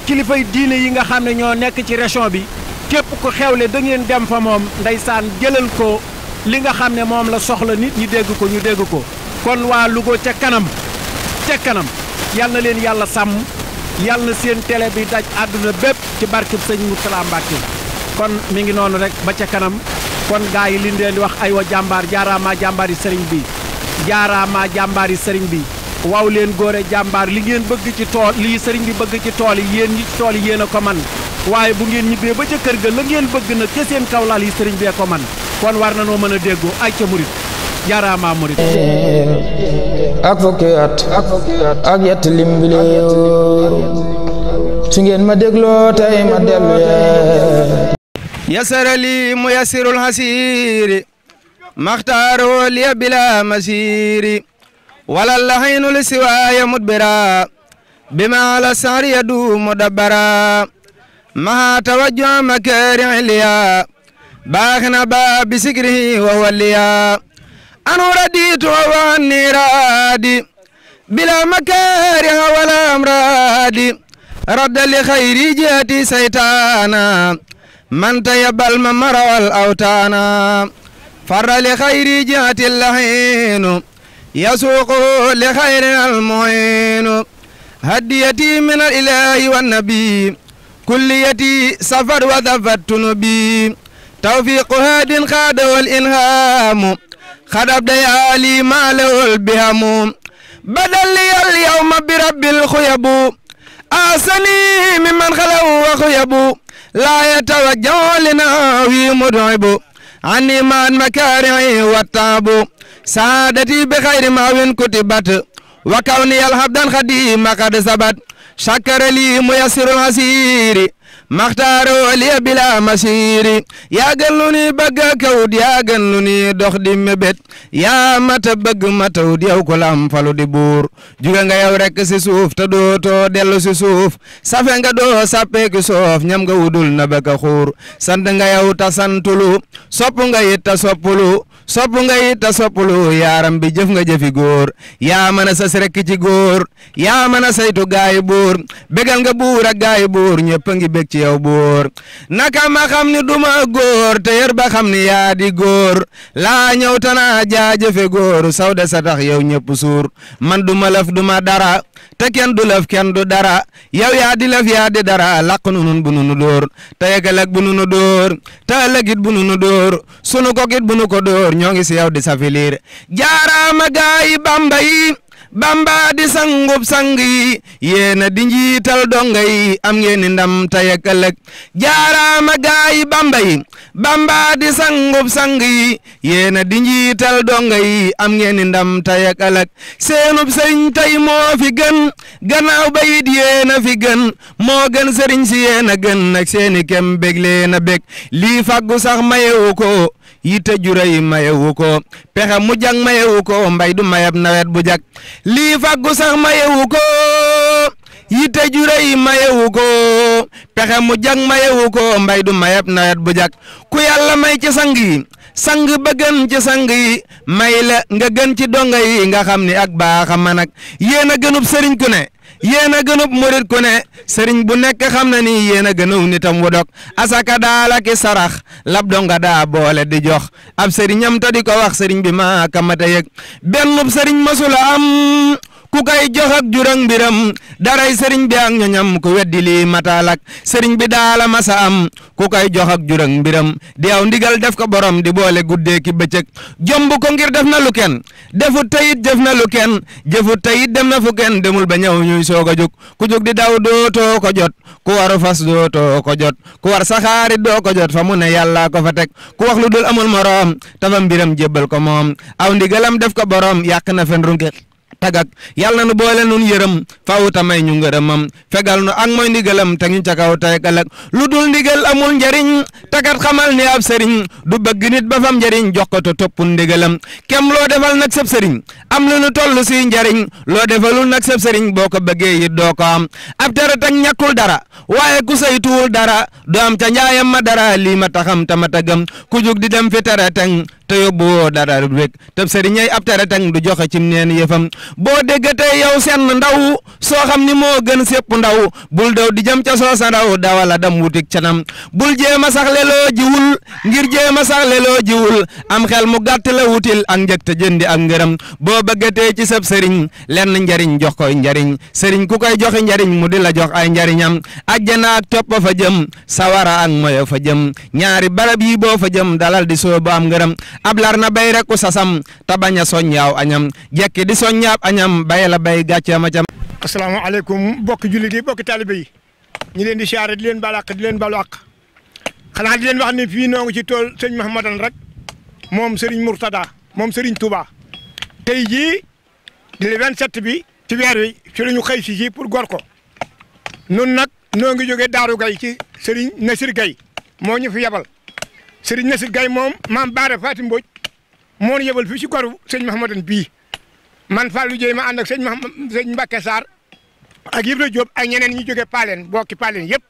kilifay diine yi nga xam ne ñoo nekk ci région bi képp ku xewle da ngeen dem fa moom ndeysaan jëlal ko li nga xam ne moom la soxla nit ñi dégg ko ñu dégg ko kon waa Louga ca kanam yal na leen yàlla sàmm yal na seen télé bi daj àdduna bépp ci barkeb sëñ Mourtala Mbacke kon mi ngi noonu rek ba ca kanam kon gaa yi li leen di wax aywa jàmbaar jaaraama jàmbaari sëriñ bi jaaraama jàmbaari sëriñ bi waaw leen góore jàmbaar li ngeen bëgg ci tool lii sëriñ bi bëgg ci tool yi yéen ñi ci tool yi yéen a ko man waaye bu ngeen ñibbee ba ca kër ga la ngeen bëgg nag ca seen kawlaal yi sëriñ bee ko man kon war na noo mën a déggoo ay ca murit jaaraama murit ak fukki at ak yett lim bi su ngeen ma dégloo tey ma dellu yasara li mu yasirul hasiri maxtaaro li bila masiri wala lahaynu li siwaaya mudbira bima ala sari yadu mudabbara maha tawajjuha makari liya baaxna ba bisikrihi wa waliya anu raditu wa niradi bila makari wala amradi radda li khayri jati saytana man tayabbal mamara wal awtana farra li khayri jati lahinu يسوق لخير المعين هديتي من الإله والنبي كليتي سفر وذفت نبي توفيق هاد خاد والإنهام خدب ديالي ما له البهم بدل لي اليوم برب الخيب آسني ممن خلوا وخيب لا يتوجه لناوي مدعب عني ما المكارع والتعب سعادتي بخير ما وين كتبت وكوني الحبدان خديم قد ثبت شكر لي ميسر العسير مختار لي بلا مسير يا غنوني بغا كود يا غنوني دوخ دي مبت يا مata bëgg matawut yow ko lam falu di buur juga nga yow rek si suuf te dootoo dellu si suuf safe nga doo sappeeki soof ñam nga wudul na bëgg xuur sant nga yow ta santulu sopp nga it ta soppulu sopp nga it ta soppulu yaaram bi jëf nga jëfi góor yaa mën a sas rek ci góor yaa mën a saytu gaay buur bégal nga buur ak gaay buur ñëpp a ngi bég ci yow buur naka ma xam ni duma góor te yër ba xam ni yaa di góor laa ñëw tana jaajëfe góor sawda sa tax yow ñëpp suur man duma lëf duma dara te kenn du lëf kenn du dara yow yaa di lëf yaa di dara laq nu nun bu nunu dóor te yegalag bu nunu dóor te ëllëgit bu nunu dóor sunu kokit bu nu ko dóor ñoo ngi si yow di safiliir jaaraama gaayi Bamba yi Bamba di sangub sang yi yéena di njiital donga yi am ngeen ndam tey ak ëllëg jaaraama gaayi Bamba yi Bamba di sangub sang yi yéena di njiital donga yi am ngeen ndam tey ak ëllëg seenub sëriñ tey moo fi gën gannaaw bayit yéena fi gën moo gën sëriñ si yéena gën nag seeni kem bég leena bég lii faggu sax mayewu ko yitte juray mayewu ko pexe mu jag mayewu ko mbay du mayab nawet bu jag lii faggu sax mayewu ko yitte juray mayewu ko pexe mu jag mayewu ko mbay du mayab nawet bu jag ku yàlla may ci sang yi sang ba gën ci sang yi may la nga gën ci donga yi nga xam ni ak baaxa man ak yéen a gënub sëriñ ku ne yéen a gënub murit ku ne sëriñ bu nekk xam na ni yéen a gënuw nitam wu dog asaka daala ki sarax lab donga daa boole di jox ab sëriñam ta di ko wax sëriñ bi maa kamata yëg bennub sëriñ masula am ku koy jox ak jurang mbiram daray sëriñ bi ak ñoñam ku weddi lii mataalak sëriñ bi daala masa am ku koy jox ak jurang mbiram di aw ndigal def ko borom di boole guddee ki bëccëg jomb ko ngir def na lu kenn defut tayit jëf na lu kenn jëfut tayit dem na fu kenn demul ba ñëw ñuy soog a jóg ku jóg di daw dootoo ko jot ku waru fas dootoo ko jot ku war saxaarit doo ko jot fa mu ne yàlla ko fa teg ku wax lu dul amul moroom tafa mbiram jébbal ko moom aw ndigalam def ko borom yàq na fen runke tagak yàlla na nu boole nun yërëm faw tamay ñu ngërëmam fegal nu ak mooy ndigalam te ñu ca kaw tay galak lu dul ndigal amul njariñ takat xamal ni ab sëriñ du bëgg nit ba fam njariñ jox ko to topp ndigalam kem loo defal nag sab sëriñ am lu nu toll si njariñ loo defalul nag sab sëriñ boo ko bëggee it doo ko am ab tere tak ñàkkul dara waaye ku saytuwul dara du am ca njaayam ma dara lii ma taxam tama tagam ku jug di dem fi tere teng te yóbbu woo dara rek tëb sëriñay ab tere teng du joxe cim neen yëfam boo déggatee yow seen ndaw soo xam ni moo gën sépp ndaw bul daw di jëm ca soosa ndaw dawala dam wutik canam bul jéema sax leloo jiwul ngir jéema sax leloo jiwul am xel mu gàtt la wutil ak njëg te jëndi ak ngërëm boo bëggatee ci sab sëriñ lenn njariñ jox koy njariñ sëriñ ku koy joxe njariñ mu di la jox ay njariñam ajjana ak topp fa jëm sawara ak moyo fa jëm ñaari barab yi boo fa jëm dalal di soobu am ngërëm ablar na bay rek ku sasam ta bañ a soññaaw añam jekki di soññaab añam bay la bay gàcce ma cam. asalaamaaleykum bokki jullit yi bokki taalibe yi ñu leen di siyaare di leen baal àq di leen baalu àq xanaa di leen wax ne fii noo ngi ci tool sëñ Mahamadan rek moom Serigne Mourtada moom Serigne Touba tey jii di le 27 bi ci weer wi ci la ñu xëy si ci pour gor ko nun nag noo ngi jógee Daaru Gay ci Serigne Nasir Gay moo ñu fi yebal Serigne Nasir Gay moom maam Baara Fatim Mbodj moo ñu yebal fii ci goru sëñ Mahamadan bii man Fallou Dieye ma ànd ak sëñ Mbacke Sarr ak Ibra Diop ak ñeneen ñi jógee Paleen bokki Paleen yëpp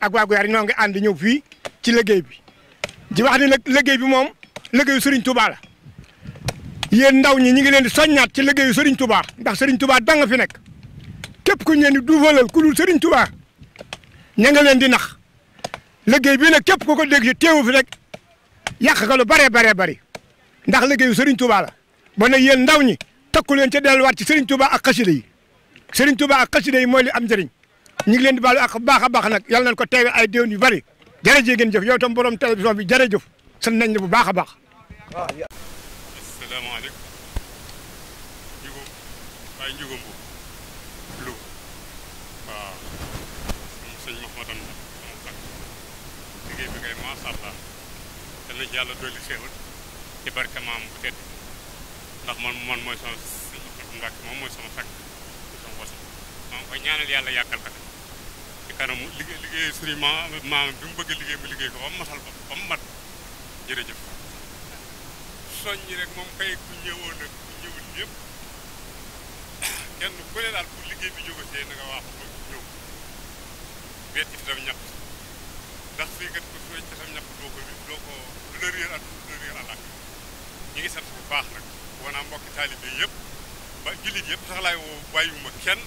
ak waa Guyaar ñoo ngi ànd ñëw fii ci liggéey bi di wax ni nag liggéey bi moom liggéeyu Serigne Touba la yéen ndaw ñi ñu ngi leen di soññaat ci liggéeyu Serigne Touba ndax Serigne Touba da nga fi nekk képp ku ñu leen di duufalal ku dul Serigne Touba ña nga leen di nax liggéey bi nag képp ku ko dégg ci teewu fi rek yàq ka lu bare bari ndax liggéeyu Serigne Touba la ba nag yéen ndaw ñi takku leen ca delluwaat ci Serigne Touba ak xasida yi Serigne Touba ak xasida yi mooy li am njëriñ ñu ngi leen di baalu ak baax a baax nag yàlla nañ ko teewe ay déwén yu bari jërëjëf ngeen jëf yow tam borom télévision bi jërëjëf sant nañ la bu baax a baax. asalaamaaleykum. Njugum waaye Njugum bu lu waaw sëñ Mahamadan sama sax liggéey bi ngay macha allah yal na ci yàlla dolli xéewal ci barke maam bu tedd ndax man mooy sama sëñ Mbàkke moom mooy sama sakk sama wasa maa ngi koy ñaanal yàlla yàggal ka ci kanamu liggéey sëriñ maam bi mu bëgg liggéey mu liggéey ko ba mu matal ko ba mu mat jërëjëf soññi rek moom kay ku ñëwoon ak ku ñëwul yëpp kenn ku ne daal pour liggéey bi jógatee na nga wax ba ñëw beet ci tam ñàkk ndax fii kat ko sooy ci tam ñàkk doo ko du la réer at du la réer àllak ñi ngi sant bu baax nag wanaa mbokki taalibe yëpp ba jullit yëpp sax laay woo bàyyiwuma kenn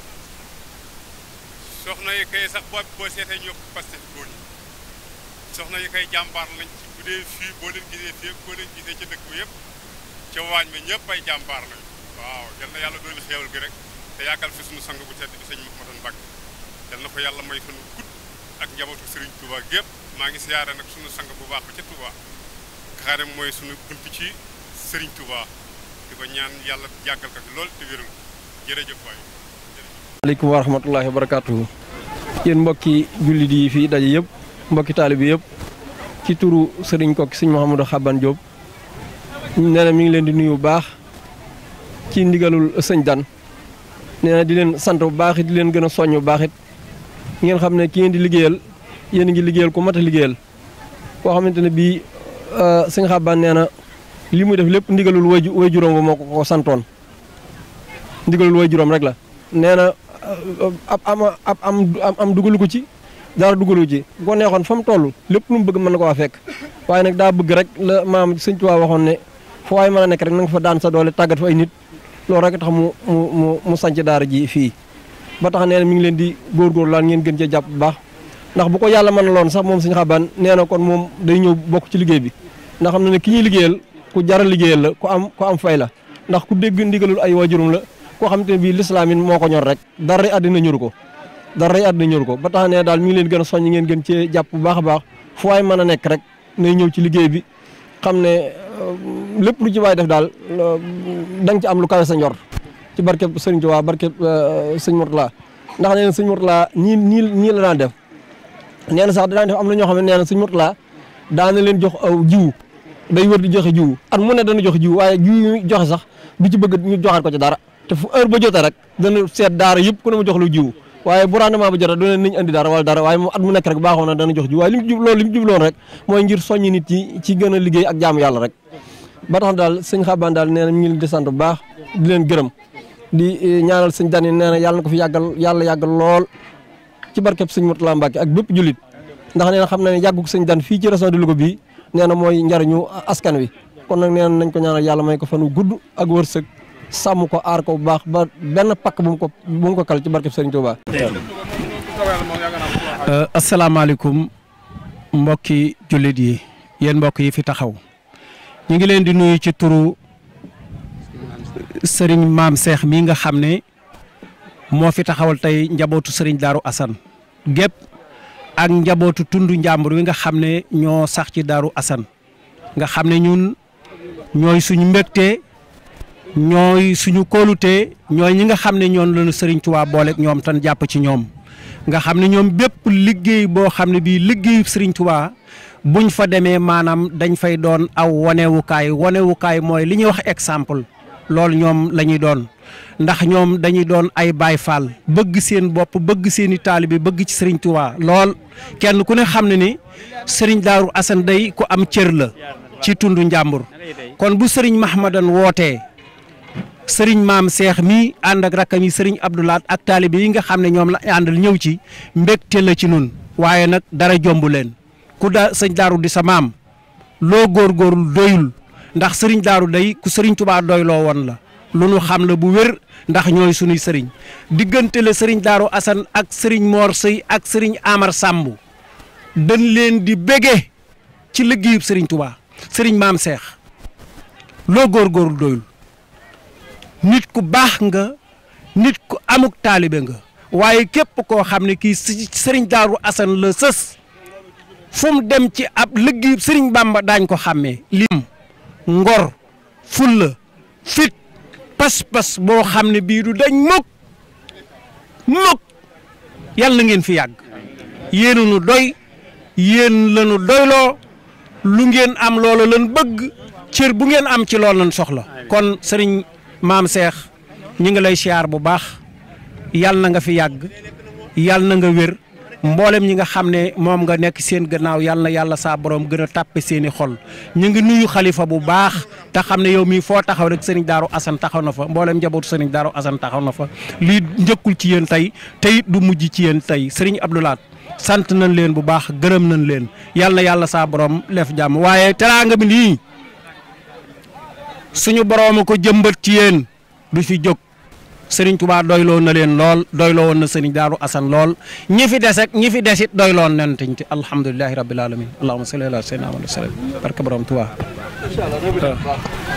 soxna yi kay sax boo seetee ñu yokk Pastef góor ñi soxna yi kay jàmbaar lañ ci bu dee fii boo leen gisee fii boo leen gisee ci dëkk bi yëpp ca waañ bi ñëpp ay jàmbaar lañ waaw yal na yàlla dooli xéewal gi rek te yàggal fi suñu sang bu tedd bi sëñ Mahamadan Mbàkke yal na ko yàlla may fan gudd ak njabootu Serigne Touba gépp maa ngi siyaare nag suñu sang bu baax ba ca Touba xaare mooy suñu bunt ci Serigne Touba di ko ñaan yàlla jàggal ko fi lool te wérul jërëjëf waay. aleykum wa rahmatullahi wa barakaatuhu yéen mbokki jullit yi fii daje yëpp mbokki taalibe bi yëpp ci turu Serigne Kokki sëñ Mouhamadou Xaban Diop nee na mi ngi leen di nuyu bu baax ci ndigalul sëñ Dan nee na di leen sant bu baax it di leen gën a soññ bu baax it ngeen xam ne ki ngeen di liggéeyal yéen a ngi liggéeyal ku mat a liggéeyal koo xamante ne bii sëñ Xaban nee na li muy def lépp ndigalul way juróom ba moo ko santoon ndigalul way juróom rek la nee na am dugalu ko ci dara dugalu ci bu ko neexoon fa mu toll lépp lu mu bëgg mën na ko waa fekk waaye nag daa bëgg rek la maam sëñ Tuubaa waxoon ne foo waay mën a nekk rek na nga fa daan sa doole tàggat fa ay nit loolu rek tax mu sanc daara ji fii ba tax nee na mi ngi leen di góorgóorlu laan ngeen gën cee jàpp bu baax ndax bu ko yàlla mën loon sax moom sëñ Xaban nee na kon moom day ñëw bokk ci liggéey bi ndax xam na ne ki ñuy liggéeyal ku jaral liggéeyal la ku am fay la ndax ku dégg ndigalul ay waajurum la koo xam te ne bii lislaam moo ko ñor rek dara àddina ñor ko ba tax ne daal mi ngi leen gën a soññ ngeen gën cee jàpp bu baax a baax fu waay mën a nekk rek nay ñëw ci liggéey bi xam ne lépp lu ci waay def daal da nga ci am lu kawe sa njor ci barkeb Sëriñ Tuubaa barkeb sëñ Mourtala ndax nee na sëñ Mourtala ñii la daan def nee na sax daan def am na ñoo xam ne nee na sëñ Mourtala daan na leen jox aw jiwu day wër di joxe jiwu at mu ne dana joxe jiwu waaye jiwu yi joxe sax du ci bëgg ñu joxaat ko ci dara te fu heure ba jotee rek dana seet daara yëpp ku ne ma jox lu jiwu waaye bu rendement ba jotee du ne niñ andi dara wala dara waaye moom at mu nekk rek baaxoon na dana jox jiwu waaye li mu jubloon rek mooy ngir soññi nit ci gën a liggéey ak jaamu yàlla rek ba tax daal sëñ Xaban daal nee na ñu ngi leen di sant bu baax di leen gërëm di ñaanal sëñ Dani nee na yàlla na ko fi yàggal lool ci barkeb sëñ Mourtala Mbacke ak bépp jullit ndax nee na xam na ne yàggu sëñ Dan fii ci région de Louga bii nee na mooy njariñu askan wi kon nag nee nañ ko ñaanal yàlla may ko fan wu gudd ak wërsëg sàmm ko aar ko bu baax ba benn pakk bu mu ko kal ci barkeb Sëriñ Tuubaa. asalaamaaleykum mbokki jullit yi yéen mbokk yi fi taxaw ñu ngi leen di nuyu ci turu sëriñ maam Cheikh mii nga xam ne moo fi taxawal tey njabootu sëriñ Darou Assane gépp ak njabootu tundu njàmbur wi nga xam ne ñoo sax ci Darou Assane nga xam ne ñun ñooy suñu mbégte ñooy suñu kóolute ñooy ñi nga xam ne ñoom lañu sëriñ Tuubaa booleeg ñoom tan jàpp ci ñoom nga xam ne ñoom bépp liggéey boo xam ne bii liggéeyu sëriñ Tuubaa buñ fa demee maanaam dañ fay doon aw wonewukaay mooy li ñuy wax exemple loolu ñoom la ñuy doon ndax ñoom dañuy doon ay Baay Faal bëgg seen bopp bëgg seeni taalibe bëgg ci sëriñ Tuubaa lool kenn ku ne xam ne ni sëriñ Darou Assane day ku am cër la ci tundu njàmbur kon bu sëriñ Mahmadan wootee sëriñ maam Cheikh mi ànd ak rakkam yi sëriñ Abdoulaat ak taalibe yi nga xam ne ñoom la àndal ñëw ci mbégte la ci nun waaye nag dara jombu leen ku da sëñ Darou di sa maam loo góorgóorlu doyul ndax sëriñ Darou day ku sëriñ Tuubaa doyloo woon la lu nu xam la bu wér ndax ñooy sunuy sëriñ diggante la sëriñ Darou Assane ak sëriñ Mor Sëy ak sëriñ Amar Samb dañ leen di bége ci liggéeyub sëriñ Tuubaa sëriñ maam Cheikh loo góorgóorlu doyul nit ku baax nga nit ku amuk taalibe nga waaye képp koo xam ne kii sëriñ Darou Assane la sës fu mu dem ci ab liggéeyub sëriñ Bamba daañ ko xàmmee lim ngor fulla fit pas-pas boo xam ne bii du dañ mukk yàlla na ngeen fi yàgg yéen nu doy yéen la nu doyloo lu ngeen am loola lan bëgg cër bu ngeen am ci loolu lan soxla kon sëriñ maam Cheikh ñi ngi lay siyaar bu baax yàlla na nga fi yàgg yàlla na nga wér mboolem ñi nga xam ne moom nga nekk seen gannaaw yàlla na yàlla saa borom gën a tàppe seeni xol ñu ngi nuyu xalifa bu baax te xam ne yow mii foo taxaw rek sëriñ Darou Assane taxaw na fa mboolem njabootu sëriñ Darou Assane taxaw na fa lii njëkkul ci yéen tey te it du mujj ci yéen tey sëriñ Abdoulaat sant nañ leen bu baax gërëm nañ leen yàlla na yàlla saa borom lef jàmm waaye teraanga bi nii suñu borom ko jëmbat ci yéen du fi jóg sëriñ Tuubaa doyloo na leen lool doyloo woon na sëriñ Darou Assane lool ñi fi des ak ñi fi desit doyloon nañ te alhamdulilahi rabbil alamin allahumma salli ala sayyidina Muhammad sallam barke borom Tuubaa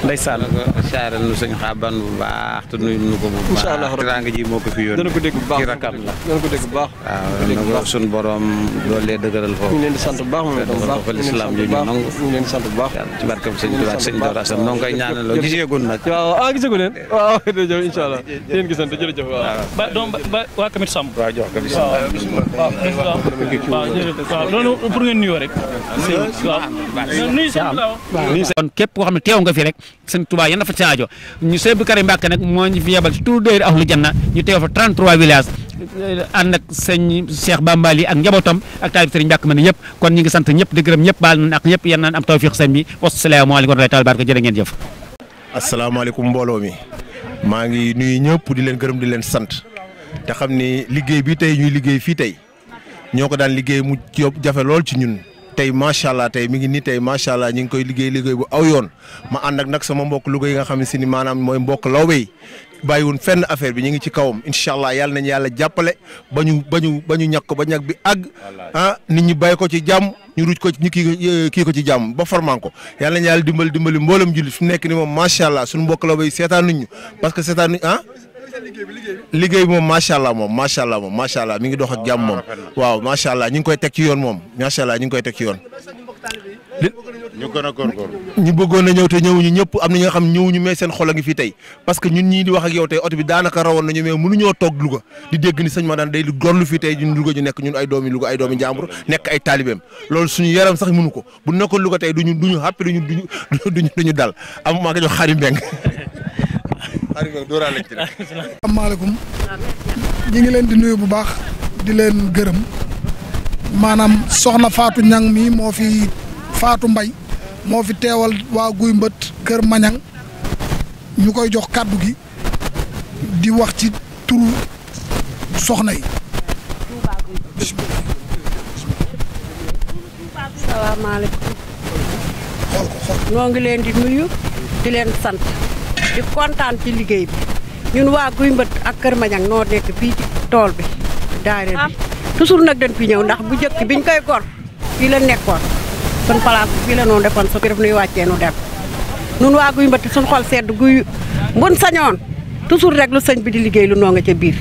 ndeysaan saaral nu sëñ Xaban bu baax te nuyu nu ko bu baax teraanga ji moo ko fi yónni dana ko dégg bu baax ci rakam la dana ko dégg bu baax waaw na ko suñu borom doole dëgëral foofu ñu ngi leen di sant bu baax moom itam bu baax l'islam ji ñu nangu ñu ngi leen di sant bu baax ci barkam sëñ Tuubaa sëñ Darou Assane noo ngi koy ñaanaloo giseegun nag waaw giseegu leen waaw jërëjëf inshallah yéen gisante jërëjëf waaw ba doom ba waa kamit Samb waaw jox ko waaw loolu pour ngeen nuyoo rek kon képp koo xam ne teew nga fi rek sëñ Touba yan dafa ci aajo ñu sëñ bi Karim Mbàkke nag moo ñu fi yebal ci tout dóori ahlu janna ñu teew fa 33 villages ànd ak sëñ Cheikh Bambali ak njabootam ak taalib sëriñ Mbàkke ma ne yëpp kon ñu ngi sant ñëpp di gërëm ñëpp baal nañ ak ñëpp yan naan am tawfiq sëñ bi wasalaamaaleykum wa rahmatullahi baraka jërë ngeen jëf asalaamaaleykum mbooloo mi maa ngi nuyu ñëpp di leen gërëm di leen sant te xam ni liggéey bi tey ñuy liggéey fii tey ñoo ko daan liggéey mu jafe lool ci ñun tey macha allah tey mi ngi nii tey macha allah ñu ngi koy liggéey bu aw yoon ma ànd ak nag sama mbokk Louga yi nga xam ne si ni maanaam mooy mbokk lawbe yi bàyyiwun fenn affaire bi ñu ngi ci kawam incha allah yàlla nañu yàlla jàppale ba ñu ñàkk ko ba ñàkk bi àgg nit ñi bàyyi ko ci jàmm ñu ruuj ko ñu kii ko ci jàmm ba forman ko yàlla nañu yàlla dimbali mboolem jullit fi mu nekk ni moom macha allah suñu mbokk lawbe yi seetaanuñ ñu parce que seetaanuñ liggéey moom macha allah mi ngi dox ak jàmm moom waaw macha allah ñu ngi koy teg ci yoon moom macha allah ñu ngi koy teg ci yoon. ñu gën a góorgóorlu. ñu bëggoon na ñëw te ñëwuñu ñëpp am na ñi nga xam ñëwuñu mais seen xol a ngi fii tey parce que ñun ñii di wax ak yow tey oto bi daanaka rawoon nañu mais mënuñoo toog Louga di dégg ni sëñ Madane day gorlu fii tey ñun Louga ñu nekk ñun ay doomi Louga ay doomi njàmbur nekk ay taalibeem loolu suñu yaram sax mënu ko bu nekkoon Louga tey duñu xàppi duñu dal am maa ngi jox Xarim Mbeng asalaamaaleykum ñi ngi leen di nuyu bu baax di leen gërëm maanaam soxna Fatou Niang mi moo fi Fatou Mbaye moo fi teewal waa Guy Mbët Kër Mañang ñu koy jox kàddu gi di wax ci turu soxna yi. salaamaaleykum. noo ngi leen di nuyu di leen sant di kontaan ci liggéey bi ñun waa Guy Mbët ak Kër Mañang noo nekk fii ci tool bi daayira bi toujours nag dañ fi ñëw ndax bu njëkk biñ koy gor fii la nekkoon. sun place fii la noonu defoon su ko def nuy wàccee nu dem nun waa Guy Mbët suñ xol sedd guy mbun sañoon toujours rek lu sëñ bi di liggéey lu noo nga ca biir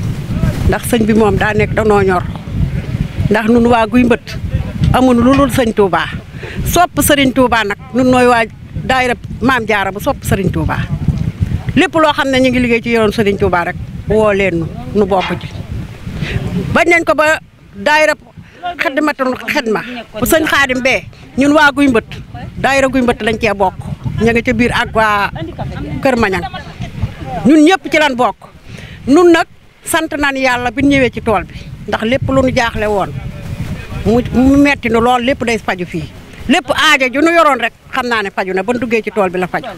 ndax sëñ bi moom daa nekk danoo ñor ndax nun waa Guy Mbët amuñu lu dul sëñ Touba sopp sëriñ Touba nag nun nooy waa daayira Maam Jaara bu sopp sëriñ Touba lépp loo xam ne ñu ngi liggéey ci yoon sëriñ Touba rek woo leen nu bokk ci bañ nañ ko ba daayira xidmatul xidma bu sëñ Xaadim bee ñun waa Guy Mbët daayira Guy Mbët lañ cee bokk ña nga ca biir ak waa Kër Mañang ñun ñëpp ci lan bokk nun nag sant nañ yàlla bi ñëwee ci tool bi ndax lépp lu nu jaaxle woon mu metti nu lool lépp day faju fii lépp aaja ju nu yoroon rek xam naa ne faju na ba nu duggee ci tool bi la faju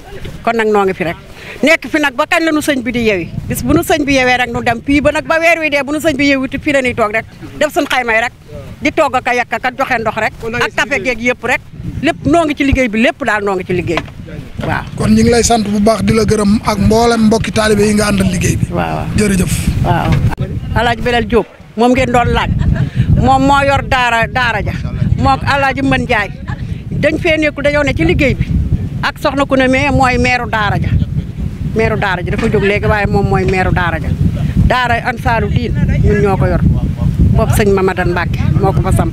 kon nag noo ngi fi rek nekk fi nag ba kañ la nu sëñ bi di yewi bis bu nu sëñ bi yewee rek nu dem fii ba nag ba weer wi dee bu nu sëñ bi yewi te fii la ñuy toog rek def suñ xaymay rek di togg ak a yàq kat joxe ndox rek ak café geeg yëpp rek lépp noo ngi ci liggéey bi lépp daal noo ngi ci liggéey bi waaw. kon ñu ngi lay sant bu baax di la gërëm ak mboolem mbokki taalibe yi nga àndal liggéey bi. waaw jërëjëf. waaw Alaaji Belel Diop moom ngeen doon laaj moom moo yor daara ja moo Alaaji Mën Njaay dañ fee nekkul dañoo ne ci liggéey bi ak soxna ku ne mais mooy meeru daara ja dafa jóg léegi waaye moom mooy meeru daara ja daara Ansaaru Diin ñun ñoo ko yor boobu sëñ Mamadane Mbacke moo ko fa samp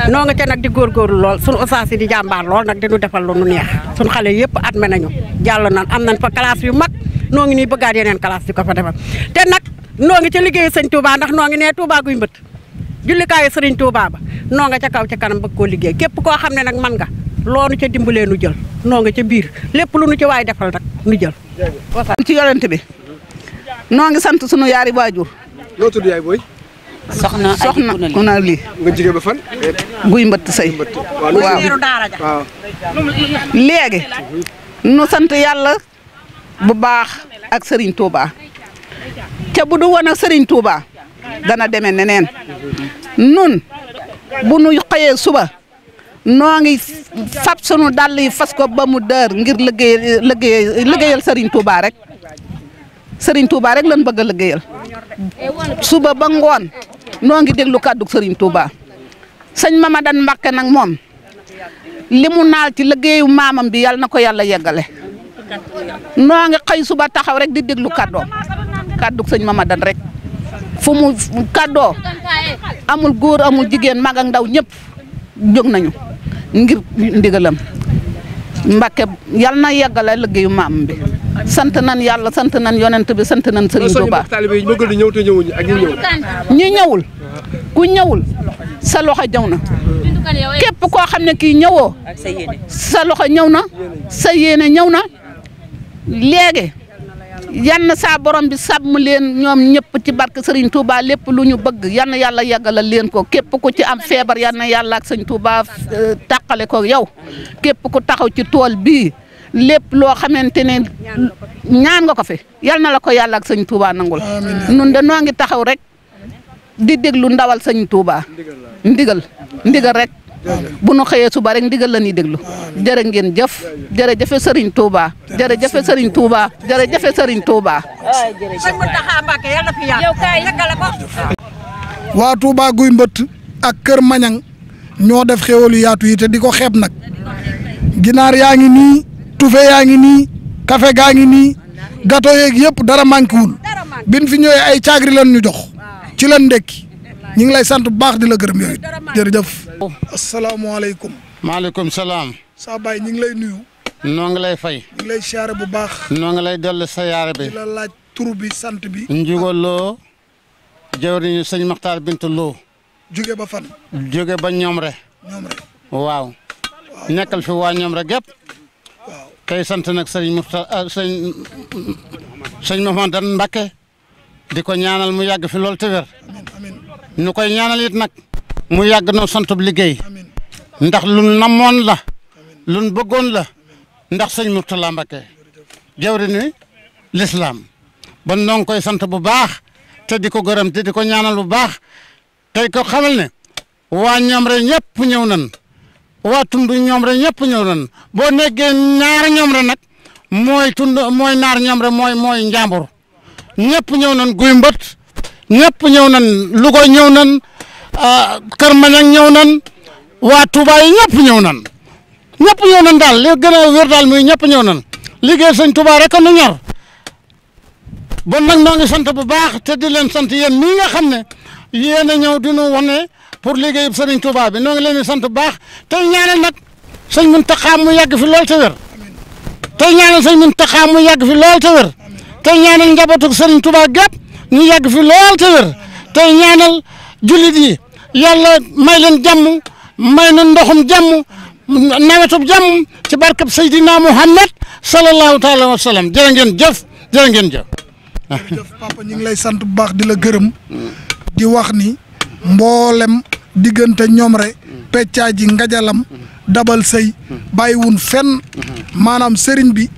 noo nga ca nag di góorgóorlu lool sunu ustaas yi di jàmbaar lool nag di nu defal lu nu neex sunu xale yëpp adme nañu jàll nan am nañ fa classe yu mag noo ngi nii bëggaat yeneen classe di ko fa defal te nag noo ngi ca liggéeyu sëñ Touba ndax noo ngi nee Touba Guy Mbët jullikaayu sëriñ Touba ba noo nga ca kaw ca kanam bëgg koo liggéey képp koo xam ne nag man nga loonu ca dimbalee nu jël noo nga ca biir lépp lu nu ci waay defal nag nu jël ci yolente bi noo ngi sant sunu yaari waajur. noo tudd yaay booy. soxna Kuna lii. nga jigee ba fan. Guy Mbët sëy. waaw léegi nu sant yàlla bu baax ak Serigne Touba ca bu du woon ak Serigne Touba dana demee neneen nun bu nu xëyee suba noo ngi fab sunu dàll yi fas ko ba mu dër ngir liggéeyal Serigne Touba rek Serigne Touba rek lañ bëgg a liggéeyal suba ba ngoon noo ngi déglu kàddu Serigne Touba sëñ Mamadane Mbacke nag moom li mu naal ci liggéeyu maamam bi yàlla na ko yàlla yeggale noo ngi xëy suba taxaw rek di déglu kàddu sëñ Mamadane rek fu mu kàddoo amul góor amul jigéen mag ak ndaw ñëpp jóg nañu ngir ndigalam Mbacke yàlla na yeggale liggéeyu maamam bi sant nan yàlla sant nan yonent bi sant nan Serigne Touba. ñi ñëwul ku ñëwul sa loxo ñëw na képp koo xam ne kii ñëwoo sa loxo ñëw na sa yéene ñëw na léegi yan saa borom bi sàmm leen ñoom ñëpp ci barke Serigne Touba lépp lu ñu bëgg yan yàlla yàggalal leen ko képp ku ci am feebar yan yàlla ak Serigne Touba tàqale ko yow képp ku taxaw ci tool bii lépp loo xamante ne ñaan nga ko fi yal na la ko yàlla ak Serigne Touba nangul nun de noo ngi taxaw rek di déglu ndawal Serigne Touba ndigal rek bu nu xëyee suba rek ndigal la ñuy déglu jërë ngeen jëf jërëjëf Serigne Touba jërëjëf Serigne Touba jërëjëf Serigne Touba. waa Touba Guy Mbët ak Kër Mañang ñoo def xéwalu yaatu yi te di ko xeeb nag ginaar yaa ngi nii tufe yaa ngi nii café gaa ngi nii gâteau yeeg yëpp dara manqué wul bin fi ñëwee ay caagri lan ñu jox ci lan ndekki ñu ngi lay sant bu baax di la gërëm yooyu jërëjëf. asalaamaaleykum. maaleykum salaam. saa baay ñu ngi lay nuyu. noo ngi lay fay. ñu ngi lay siyaare bu baax. noo ngi lay dellu sa yaare bi. di la laaj tur bi sant bi. Njugo Lo jawriñu sëñ Maxtaar Bintu Lo. jóge ba fan. jóge ba Ñomre. Ñomre. waaw. nekkal fi waa Ñomre gépp. waaw tey sant nag sëñ Muxtaar sëñ Mouhamadou Mbacké di ko ñaanal mu yàgg fi lool te wér. ñu koy ñaanal it nag mu yàgg noo santub liggéey ndax lun namoon la lun bëggoon la ndax sëñ Mourtala Mbacké jawriñu lislaam ba noo ngi koy sant bu baax te di ko gërëm te di ko ñaanal bu baax tey ko xamal ne waa Ñomre ñëpp ñëw nan waa tund Ñomre ñëpp ñëw nan boo nekkee ñaar Ñomre nag mooy naar Ñomre mooy njàmbur ñëpp ñëw nan guy mbët ñëpp ñëw nan Louga ñëw nan Kër Mañang ñëw nan waa Touba yi ñëpp ñëw nan daal li gën a wér daal muy ñëpp ñëw nan liggéey sëñ Touba rek a nu ñor bon nag noo ngi sant bu baax te di leen sant yéen mii nga xam ne yéen a ñëw di nu wane pour liggéey sëriñ Touba bi noo ngi leen di sant bu baax tey ñaanal nag sëñ Muntaxa mu yàgg fi lool te wér tey ñaanal sëñ Muntaxa mu yàgg fi lool te wér tey ñaanal njabootu sëriñ Touba gépp ñu yàgg fi lool te wér tey ñaanal jullit yi yàlla may leen jàmm may na ndoxum jàmm nawetub jàmm ci barkab Seydina Muhammad sallallahu taala wa sallam jërë ngeen jëf jërë ngeen jëf. jërëjëf papa ñu ngi lay sant bu baax di la gërëm di wax ni mboolem diggante Ñomre peccaaji ngajalam dabal sëy bàyyiwun fenn maanaam sëriñ bi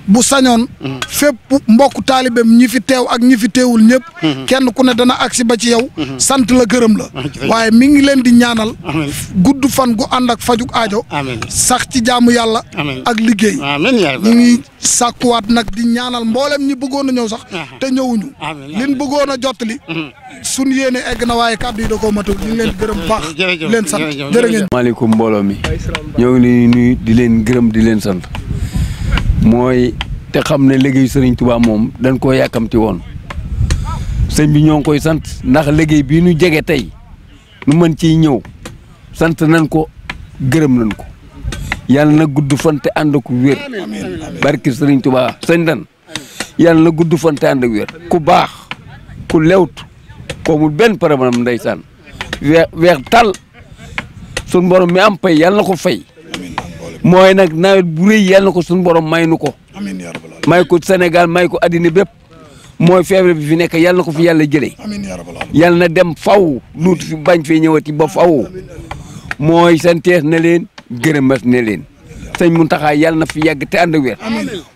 bu sañoon fépp mbokku taalibeem ñi fi teew ak ñi fi teewul ñëpp kenn ku ne dana agsi ba ci yow sant la gërëm la waaye mi ngi leen di ñaanal gudd fan gu ànd ak fajuk aajo sax ci jaamu yàlla ak liggéey ñu ngi sàkkuwaat nag di ñaanal mboolem ñi bëggoon a ñëw sax te ñëwuñu liñ bëggoon a jottali suñ yéene egg na waaye kàddu yi da koo matul ñu ngi leen gërëm baax leen sant jërë ngeen. maaleykum mbooloo mi ñoo ngi leen nuyu di leen gërëm di leen sant mooy te xam ne liggéeyu sëriñ Touba moom dañ koo yàkkamti woon sëñ bi ñoo ngi koy sant ndax liggéey bii nu jege tey nu mën ciy ñëw sant nañ ko gërëm nañ ko yàlla na gudd fan te ànd ak wér barki sëriñ Touba sëñ dan yàlla na gudd fan te ànd ak wér ku baax ku lewt ko mul benn problème ndeysaan weex tal sun borom mi am pay yàlla na ko fay mooy nag nawet bu rëy yàlla na ko sun borom may nu ko may ko Sénégal may ko addina bépp mooy feebar bi fi nekk yàlla na ko fi yàlla jëlee yàlla na dem faw duutu fi bañ fee ñëwati ba faw mooy santees na leen gërëmas ne leen sëñ Muntaxa yàlla na fi yàgg te ànd ak wér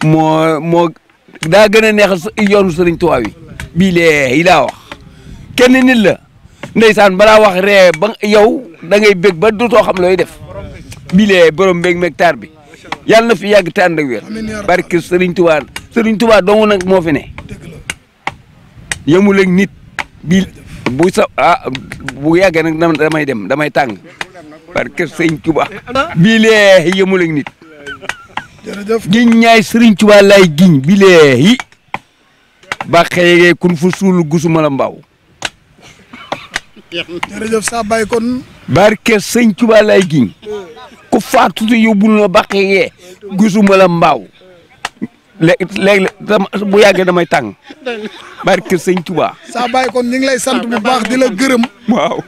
moo daa gën a neexal yoonu sëriñ Tuubaa wi bii lee yi laa wax kenn nit la ndeysaan balaa wax ree ba yow da ngay bég ba dootoo xam looy def bilee borom mbég mectar bi yàlla na fi yàgg te ànd ak wér barke Serigne Touba dong nag moo fi ne yemul ak nit bi bu sa bu yàggee nag damay tàng barke Serigne Touba bilee yemul ak nit giñ ñaay Serigne Touba lay giñ bilee yi ba xëyee kun fu suul gusuma la mbaaw jërëjëf saa bay kon barke sëñ Tuba lay giñ ku faatu te yóbbul na baqe yee gisuma la mbaaw léegi bu yàggee damay tàng barke sëñ Tuba saa bay kon ñu ngi lay sant bu baax di la gërëm waaw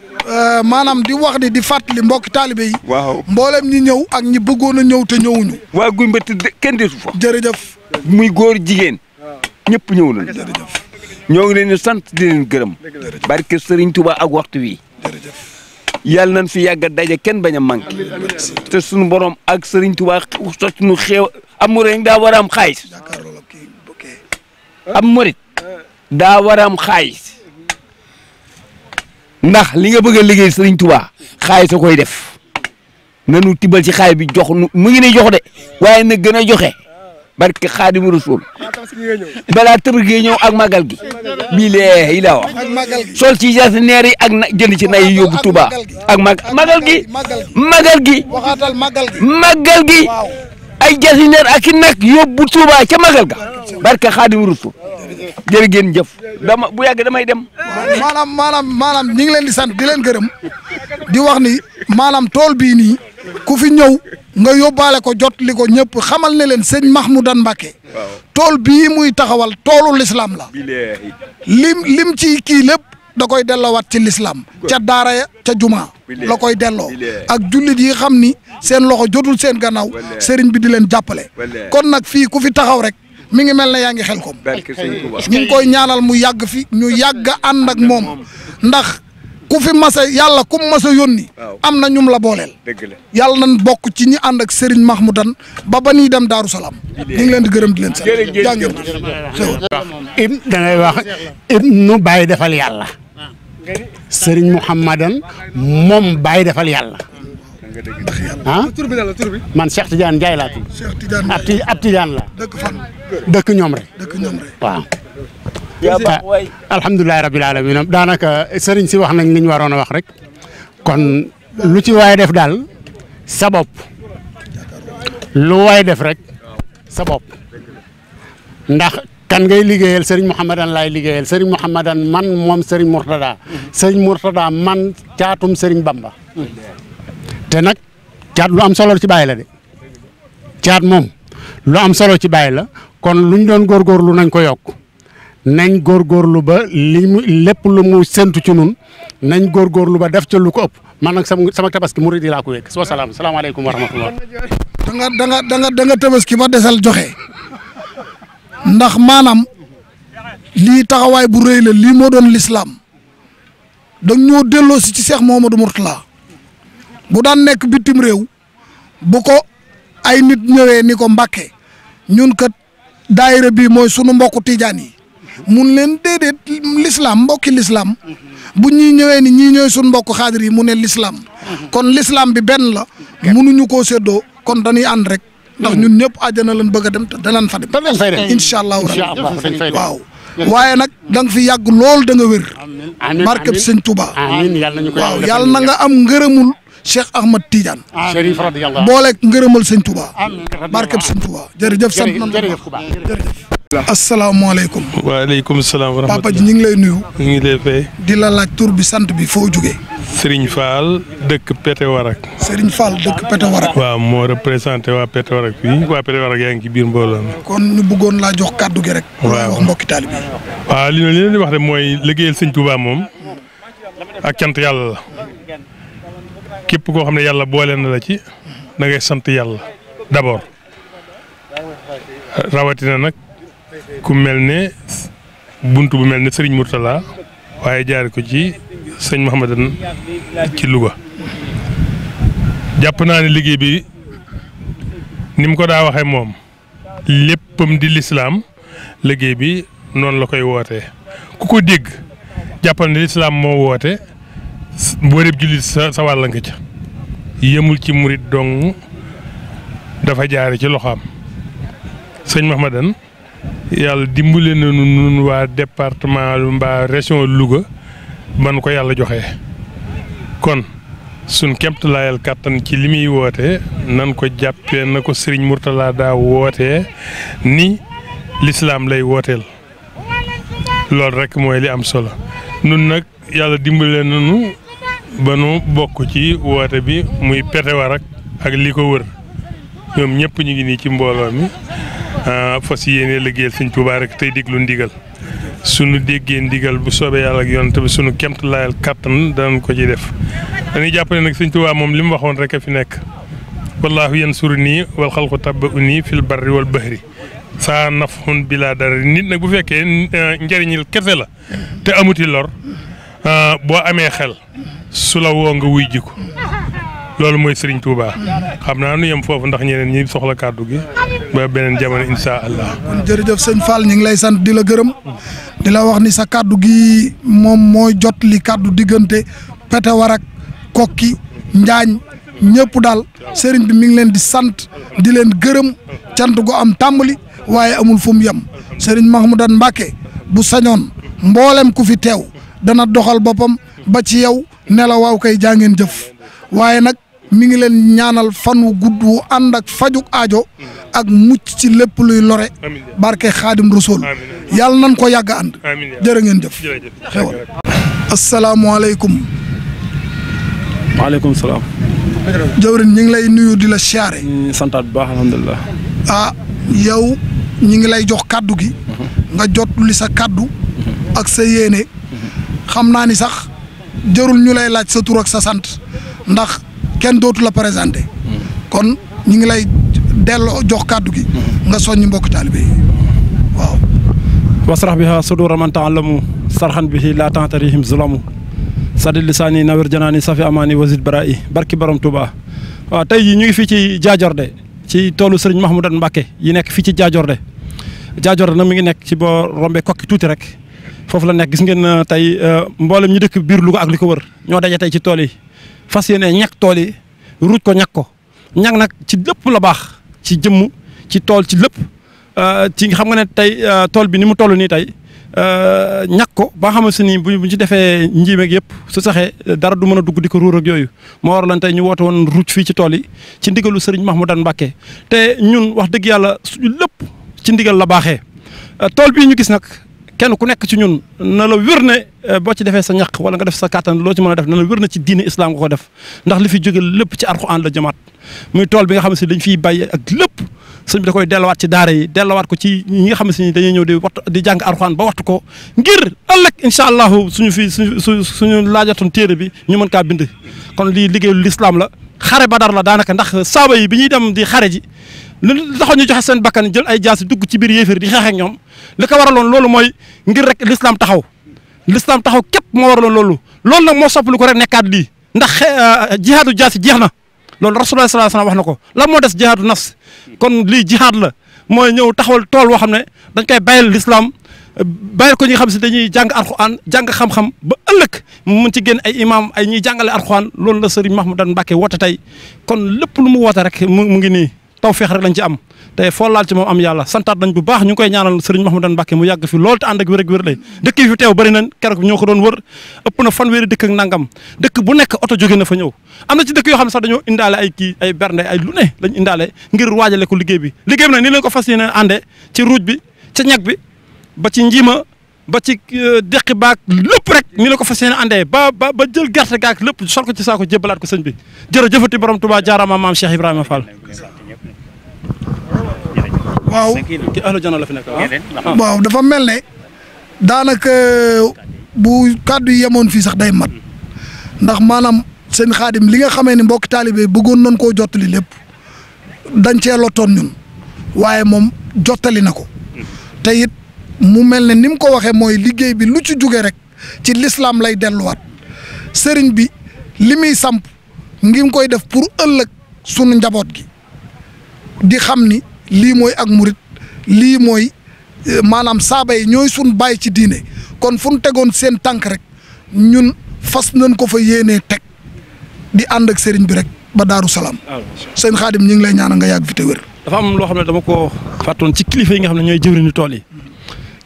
maanaam di wax ni di fàttali mbokki taalibe yi waaw mboolem ñi ñëw ak ñi bëggoon a ñëw te ñëwuñu waa guy mbëtt kenn desu fa jërëjëf muy góor jigéen ñëpp ñëw nañ ñoo ngi leen di sant di leen gërëm barke Serigne Touba ak waxtu wi yàlla nañ fi yàgg a daje kenn bañ a manqué te suñu borom ak Serigne Touba sotti nu xew am murit daa war a am xaalis am murit daa war a am xaalis ndax li nga bëgg a liggéey Serigne Touba xaalis a koy def nanu tibal ci xaalis bi jox nu mu ngi ne jox de waaye na gën a joxe barke Xaadimu Rasuul balaa tëbëgee ñëw ak magal gi bii lee yi la wax sol ci jasneer yi ak jënd ci nay yóbbu Touba ak magal gi waxaatal magal gi ay jasineer ak i nag yóbbu Tuuba ca magal ga barke Xaadim Rasul jërë ngeen jëf bu yàgg damay dem. maanaam ñi ngi leen di sant di leen gërëm di wax ni maanaam tool bii nii ku fi ñëw nga yóbbaale ko jot li ko ñëpp xamal ne leen sëñ Mahmoudane Mbacké tool bii muy taxawal toolu l'islam la lim ci kii lépp da koy delloowaat ci l'islam ca daara ya ca juma la koy delloo ak jullit yi xam ni seen loxo jotul seen gannaaw sëriñ bi di leen jàppale kon nag fii ku fi taxaw rek mi ngi mel ne yaa ngi Xelkom ñu ngi koy ñaanal mu yàgg fi ñu yàgg ànd ak moom ndax ku fi masa yàlla ku masa yónni am na ñum la booleel yàlla nañ bokk ci ñi ànd ak Serigne Mahmoudane ba ba ñuy dem Daaru Salaam ñu ngi leen di gërëm di leen sant jàngeen da ngay wax ibnu Baye defal yàlla Serigne Mouhamadane moom Baye defal yàlla ah man Cheikh Tidiane Ndiaye laa tudd ab Tidiane la dëkk ñoom rek waaw alhamdulilah rabbil alamin daanaka sëriñ si wax nañ li ñu waroon a wax rek kon lu ci waay def daal sa bopp lu waay def rek sa bopp ndax kan ngay liggéeyal sëriñ Mouhamadane laay liggéeyal sëriñ Mouhamadane man moom sëriñ Mourtada man caatum sëriñ Bamba te nag caat lu am solo ci bàyyi la de caat moom lu am solo ci bàyyi la kon luñ doon góorgóorlu nañ ko yokk nañ góorgóorlu ba lépp lu mu séntu ci nun nañ góorgóorlu ba def ca lu ko ëpp man nag sama tabaski murid yi laa ko wékk salaamaaleykum wa rahmatullah da nga tabaski ba desal joxe ndax maanaam lii taxawaay bu rëy la lii moo doon lislaam dañ ñoo delloo si ci Cheikh Mouhamadou Mourtala bu daan nekk bitim réew bu ko ay nit ñëwee ni ko Mbàkke ñun kat daayira bi mooy sunu mbokku tijaan yi mun leen déedéet l'islam mbokki l'islam bu ñuy ñëwee ni ñii ñooy sunu mbokku xaadir yi mu ne l'islam kon l'islam bi benn la mënuñu koo séddoo kon dañuy ànd rek ndax ñun ñëpp àjjana lañ bëgg a dem te danañ fa dem incha allahu rabbi waaw waaye nag da nga fi yàgg lool da nga wér barkeb sëñ Touba waaw yàlla na nga am ngërëmul Cheikh Ahmad Tidiane boole ngërëmal sëñ Touba barkeb sëñ Touba jërëjëf sant nañ jërëjëf asalaamaaleykum waaleykum salaam wa rahmatulah papa ji ñu ngi lay nuyu ñu ngi lay fay di la laaj tur bi sant bi foo jugee Serigne Fall dëkk Pété Warak Serigne Fall dëkk Pété Warak waaw moo représenté waa Pété Warak fii waa Pété Warak yaa ngi ci biir mbooloo mi kon ñu bëggoon laa jox kàddu gi rek waaw wax mbokki taalibe bi waaw li leen di wax de mooy liggéeyal sëñ Touba moom ak cant yàlla la képp koo xam ne yàlla boole na la ci da ngay sant yàlla d'abord rawatina nag ku mel ne bunt bu mel ne Serigne Mourtala waaye jaare ko ci sëñ Mouhamadane ci Louga jàpp naa ne liggéey bi ni mu ko daa waxee moom léppam di lislaam liggéey bi noonu la koy wootee ku ko dégg jàppal ne lislaam moo woote boo dee jullit sa wàll nga ca yemul ci murit dong dafa jaare ci loxoom sëñ Mouhamadane yàlla dimbale na nun waa département mbaa région Louga man ko yàlla joxe kon suñ kemtalaayal kàttan ci li muy woote nan ko jàppee na ko Serigne Mourtala daa wootee ni lislaam lay wooteel loolu rek mooy li am solo nun nag yàlla dimbale nañu ba nu bokk ci woote bi muy Pété Warak ak li ko wër ñoom ñëpp ñu ngi nii ci mbooloo mi fas yéene liggéeyal Sëñ Tuubaa rek tey déglu ndigal sunu déggee ndigal bu soobee yàlla ak yonent bi sunu kemt laayal kàttan danañ ko ci def dañuy jàpp ne nag Sëñ Tuubaa moom li mu waxoon rek a fi nekk wallaahu yansuruni wal xalqu tabba'uni fil barri wal bahri saa nafhun bilaa dara nit nag bu fekkee njëriñil kese la te amuti lor boo amee xel su la woo nga wuy ji ko loolu mooy Serigne Touba xam naa nu yem foofu ndax ñeneen ñi soxla kàddu gi ba beneen jamono insha allah. kon jërëjëf sëñ Fall ñu ngi lay sant di la gërëm di la wax ni sa kàddu gi moom mooy jot li kàddu diggante Pété Warak Kokki Njaañ ñëpp daal Serigne bi mi ngi leen di sant di leen gërëm cant gu am tàmbali waaye amul fu mu yem Serigne Mahmoudane Mbacké bu sañoon mboolem ku fi teew dana doxal boppam ba ci yow ne la waaw kay jaa ngeen jëf waaye nag mi ngi leen ñaanal fan wu gudd wu ànd ak fajuk aajo ak mucc ci lépp luy lore barke Xaadim Rasul yàlla nan ko yàgg ànd jërë ngeen jëf xewal asalaamaaleykum. maaleykum salaam. jawrin ñu ngi lay nuyu di la siyaare. santaat bu baax alhamdulilah. ah yow ñu ngi lay jox kaddu gi. nga jot li sa kaddu. ak sa yéene. xam naa ni sax jarul ñu lay laaj sa tur ak sa sant ndax kenn dootu la présenté. kon ñu ngi lay delloo jox kaddu gi. nga soññ mbokk taalibe yi waaw. wasrax biha sudura man ta'allamu sarxan bihi laa tantarihim zulamu sadi lisaani nawir janaani safi amaani wasid bara'i barki borom Touba. waaw tey jii ñu ngi fii ci Diadiordé ci toolu Serigne Mahmoudane Mbacké yi nekk fii ci Diadiordé nag mi ngi nekk ci boo rombé kokki tuuti rek foofu la nekk gis ngeen tey mboolem ñu dëkk biir Louga ak li ko wër ñoo daje tey ci tool yi fas yéene ñàkk tool yi ruuj ko ñàkk ko ñàkk nag ci lépp la baax ci jëmm ci tool ci lépp ci xam nga ne tey tool bi ni mu toll nii tey ñàkk ko ba nga xamante ni bu ci defee njiimeeg yëpp su saxee dara du mën a dugg di ko ruur ak yooyu moo war lan tey ñu woote woon ruuj fii ci tool yi ci ndigalu Serigne Mahmoudane Mbacké te ñun wax dëgg yàlla suñu lépp ci ndigal la baaxee tool bii ñu gis nag kenn ku nekk ci ñun na la wér ne boo ci defee sa ñaq wala nga def sa kàttan loo ci mën a def na la wér na ci diine islam nga ko def ndax li fi jóge lépp ci Alxuraan la jëmaat muy tool bi nga xam ne si dañ fiy bàyyi ak lépp sëñ bi da koy delluwaat ci daara yi delluwaat ko ci ñi nga xam ne si dañuy ñëw di jàng Alxuraan ba waxtu ko ngir ëllëg incha allahu suñu laajatoon téere bi ñu mën kaa bind kon lii liggéeyu l'islam la xare Badar la daanaka ndax saaba yi bi ñuy dem di xare ji li taxoon ñu joxe seen bakkan jël ay jaasi dugg ci biir yéeféer di xeex ak ñoom li ko waraloon loolu mooy ngir rek l'islam taxaw képp moo waraloon loolu nag moo soppali ko rek nekkaat lii ndax jihaadu jaasi jeex na loolu rasulullah sallallahu alayhi wasallam wax na ko lan moo des jihaadu nafs kon lii jihaad la mooy ñëw taxawal tool boo xam ne dañ koy bàyyil l'islam bàyyil ko ñi nga xam si dañuy jàng Alxuraan jàng xam-xam ba ëllëg mu mën ci génn ay imam ay ñuy jàngale Alxuraan loolu la Serigne Mahmoudane Mbacké woote tey kon lépp lu mu woote rek mu ngi nii tawfeex rek lañ ci am te foo laal ci moom am yàlla santaat nañ bu baax ñu ngi koy ñaanal Serigne Mahmoudane Mbacké mu yàgg fi loolu te ànd ak wér ak wér lay dëkk yi fi teew bëri nañ keroog ñoo ko doon wër ëpp na fanweeri dëkk ak nangam dëkk bu nekk oto jóge na fa ñëw am na ci dëkk yoo xam ne sax dañoo indaale ay bernde ay lu ne lañ indaale ngir waajale ko liggéey bi nag nii lañ ko fas yéene àndee ci ruuj bi ci ñag bi ba ci njiima ba ci deqi baak lépp rek ni la ko fas yéene àndee ba jël gerte gaak lépp sol ko ci saako jébbalaat ko sëñ bi jërëjëfati borom Touba jaarama maam Cheikh Ibrahima Fall. waaw ki ahlu janna la fi nekk waaw dafa mel ne daanaka bu kàddu yi yemoon fii sax day mat ndax maanaam sëñ Xaadim li nga xamee ni mbokki taalibe bëggoon nañ koo jottali lépp dañ cee lottoon ñun waaye moom jottali na ko te it mu mel ne ni mu ko waxee mooy liggéey bi lu ci jóge rek ci l'islam lay delluwaat sëriñ bi li muy samp ngi koy def pour ëllëg sunu njaboot gi di xam ni lii mooy ak murit lii mooy maanaam saaba yi ñooy sun bàyyi ci diine kon fu ñu tegoon seen tànk rek ñun fas nañ ko fa yéenee teg di ànd ak sëriñ bi rek ba Daaru Salaam. sëñ Xaadim ñu ngi lay ñaanal nga yàgg fi te wér. dafa am loo xam ne dama ko fàttoon ci kilifa yi nga xam ne ñooy jëwriñu tool yi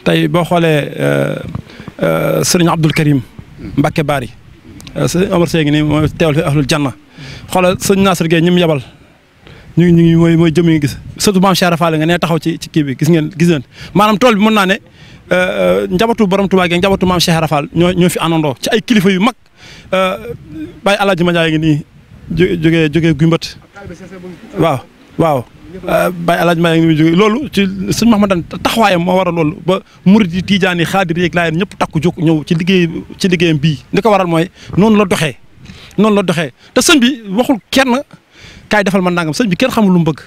tey boo xoolee sëriñ Abdul Karim Mbacké Bari sëñ Omar Seye ngi nii mooy teewal fi ahlul janna xoolal sëñ Nasir Gueye ñi mu yabal ñu ngi mooy jëm yi gis surtout maam Cheikh Rafal nga ne taxaw ci kii bi gis ngeen maanaam tool bi mën naa ne njabootu borom Touba gi njabootu maam Cheikh Rafal ñoo fi àndandoo ci ay kilifa yu mag Baye Alaaji Mandiaye ngi nii jógee Guimbat waaw Baye Alaaji Mandiaye ngi nii jógee loolu ci sëñ Mahmoudane taxawaayam moo waral loolu ba murid yi Tijaan yi Xaadir yi ak Laayeen ñëpp takku jóg ñëw ci liggéeyam bii li ko waral mooy noonu la doxee te sëñ bi waxul kenn kaay defal ma nangam sëñ bi kenn xamul lu mu bëgg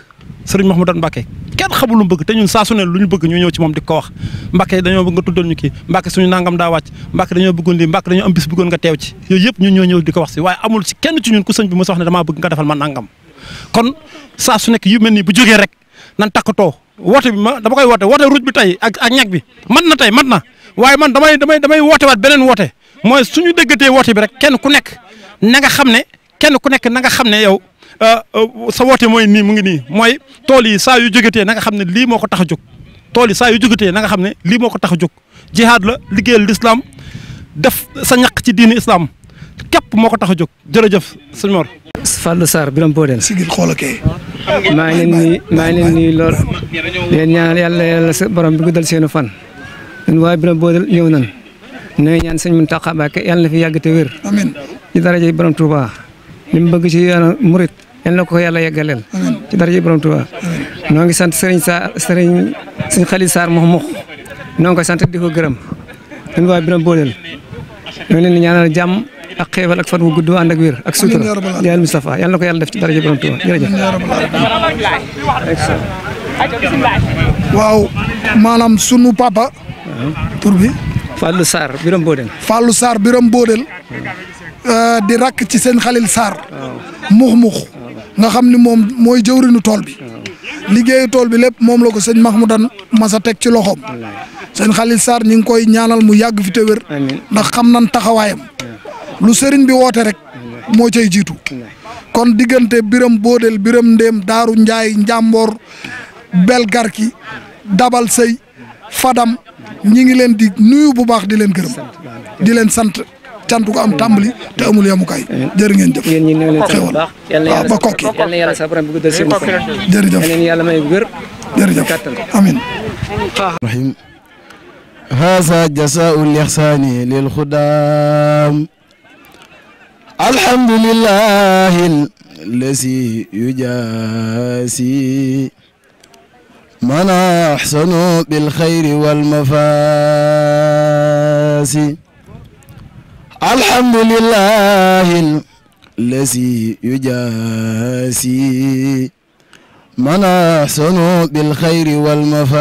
Serigne Mahmoudane Mbacké kenn xamul lu mu bëgg te ñun saa su ne lu ñu bëgg ñu ñëw ci moom di ko wax Mbacké dañoo bëgg nga tuddal ñu kii Mbacké suñu nangam daa wàcc Mbacké dañoo bëggoon lii Mbacké dañoo am bis bëggoon nga teew ci yooyu yëpp ñun ñoo ñëw di ko wax si waaye amul ci kenn ci ñun ku sëñ bi mos wax ne damaa bëgg nga defal ma nangam kon saa su nekk yu mel nii bu jógee rek nan takkatoo woote bi dama koy woote ruuj bi tey ak ñag bi mat na waaye man damay woote waat beneen woote mooy suñu déggatee woote bi rek kenn ku nekk na nga xam ne yow sa woote mooy nii mu ngi nii mooy tool yi saa yu jógetee na nga xam ne lii moo ko tax a jóg tool yi saa yu jógetee na nga xam ne lii moo ko tax a jóg jihaad la liggéeyal l'islam def sa ñaq ci diini islam képp moo ko tax a jóg jërëjëf sëñ Mor. Fallou Sarr Biram Bodène. sigil xool kay. maa ngi leen nuyu lool leen ñaanal yàlla sa borom bi guddal seenu fan ñun waa Birame Bodel ñëw nañ ñooy ñaan sëñ Mountakha Mbacké yàlla na fi yàgg te wér amiin ci daraja borom Touba li mu bëgg ci yoonu murit yàlla na ko yàlla yeggaleel ci daraja borom Touba noo ngi sant sëriñ Khalil Sarr mox noo ngi koy sant di ko gërëm ñun waa Birame Bodel ñoo leen di ñaanal jàmm ak xéewal ak fan wu gudd ànd ak wér ak sutura yàlla Moustapha yàlla na ko yàlla def ci daraja borom Touba jërëjëf. waaw maanaam sunu papa. tur bi. Fallou Sarr Birame Bodel. Fallou Sarr Birame Bodel. di rakk ci seen Khalil Sarr. mux nga xam ni moom mooy jëwriñu tool bi. liggéeyu tool bi lépp moom la ko sëñ Mahmoudan masa teg ci loxoom. sëñ Khalil Sarr ñu ngi koy ñaanal mu yàgg fi te wér. ndax xam nan taxawaayam. lu sëriñ bi woote rek moo cay jiitu. kon diggante Birame Bodel Birame Ndéem Daaru Njaay Njàmboor Belgarki Dabal Sëy Fadam ñi ngi leen di nuyu bu baax di leen gërëm di leen sant cant ko am tàmbali te amul yamukaay jërë ngeen jëf. xewal waaw ba kokki jërëjëf jërëjëf amiin. rahim haza jasaa'u l-ihsaani lil xudaam alhamdulillahi allazi yujaasi man ahsanu bil xayri wal mafaasi alhamdulillahi allazi yujaasi man ahsanu bil xayri wal mafaasi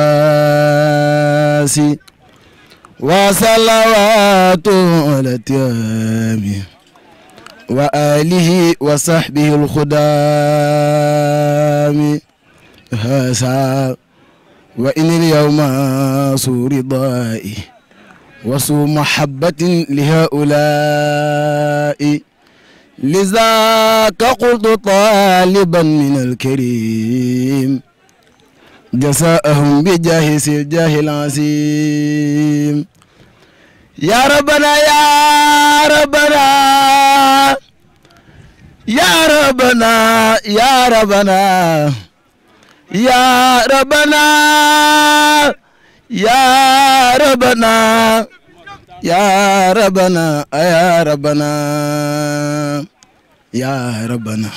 wa salawaatu ala taami wa alihi wa sahbihi al-xudaami haasa wa inil yawma su ridaa'i wa su mahabbatin li haa'ulaa'i lizaaka qultu taaliban min al-kariim jazaa'ahum bi jaahi sil jaahil aziim yaa rabbana yaa rabbana yaa rabbana yaa rabbana yaa rabbana yaa rabbana yaa rabbana yaa rabbana yaa rabbana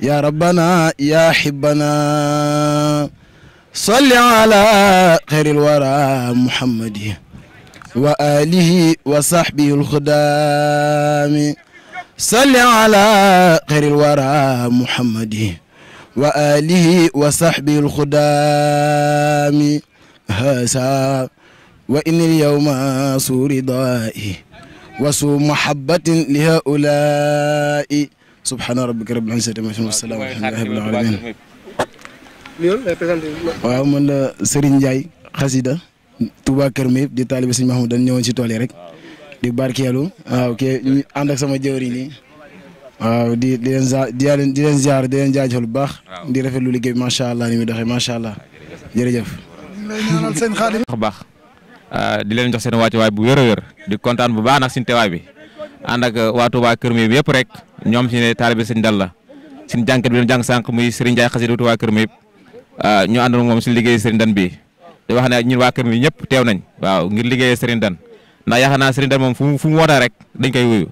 yaa rabbana yaa hibbana salli ala xayril wara muhammadi wa alihi wa sahbihi al-xudaami salli ala xayril wara muhammadi wa alihi wa sahbihi al-xudaami haasa wa inil yawma su ridaa'i wa su mahabbatin li haa'ulaa'i subhaana rabbika rabbil izzati ammaa yasifuun wa salaamun alhamdulillahi rabbil aalamiin. waaw man la Serigne Ndiaye xasida Touba Kër Mayib di taalibe Sëñ Mahmoudan ñëwoon ci tool yi rek di barkeelu waaw ke ñu ànd ak sama jëwriñ yi waaw di leen ziar di leen jaajëfal bu baax di rafetlu liggéey bi macha allah ni muy doxee macha allah jërëjëf. baax di leen jox seen wàccuwaay bu wér a wér di kontaan bu baax nag suñu teewaay bi ànd ak waa Touba Kër Mayib yëpp rek ñoom si ne taalibe Sëñ Dal la suñu jànkat bi doon jàng sànq muy Serigne Ndiaye xasida Touba Kër Mayib ñu àndoon moom si liggéey Serigne Dan bi di wax ne ñun waa Kër Mayib ñëpp teew nañ waaw ngir liggéeyee Serigne Dan ndax yaakaar naa Serigne Dan moom fu mu wootee rek dañ koy wuyu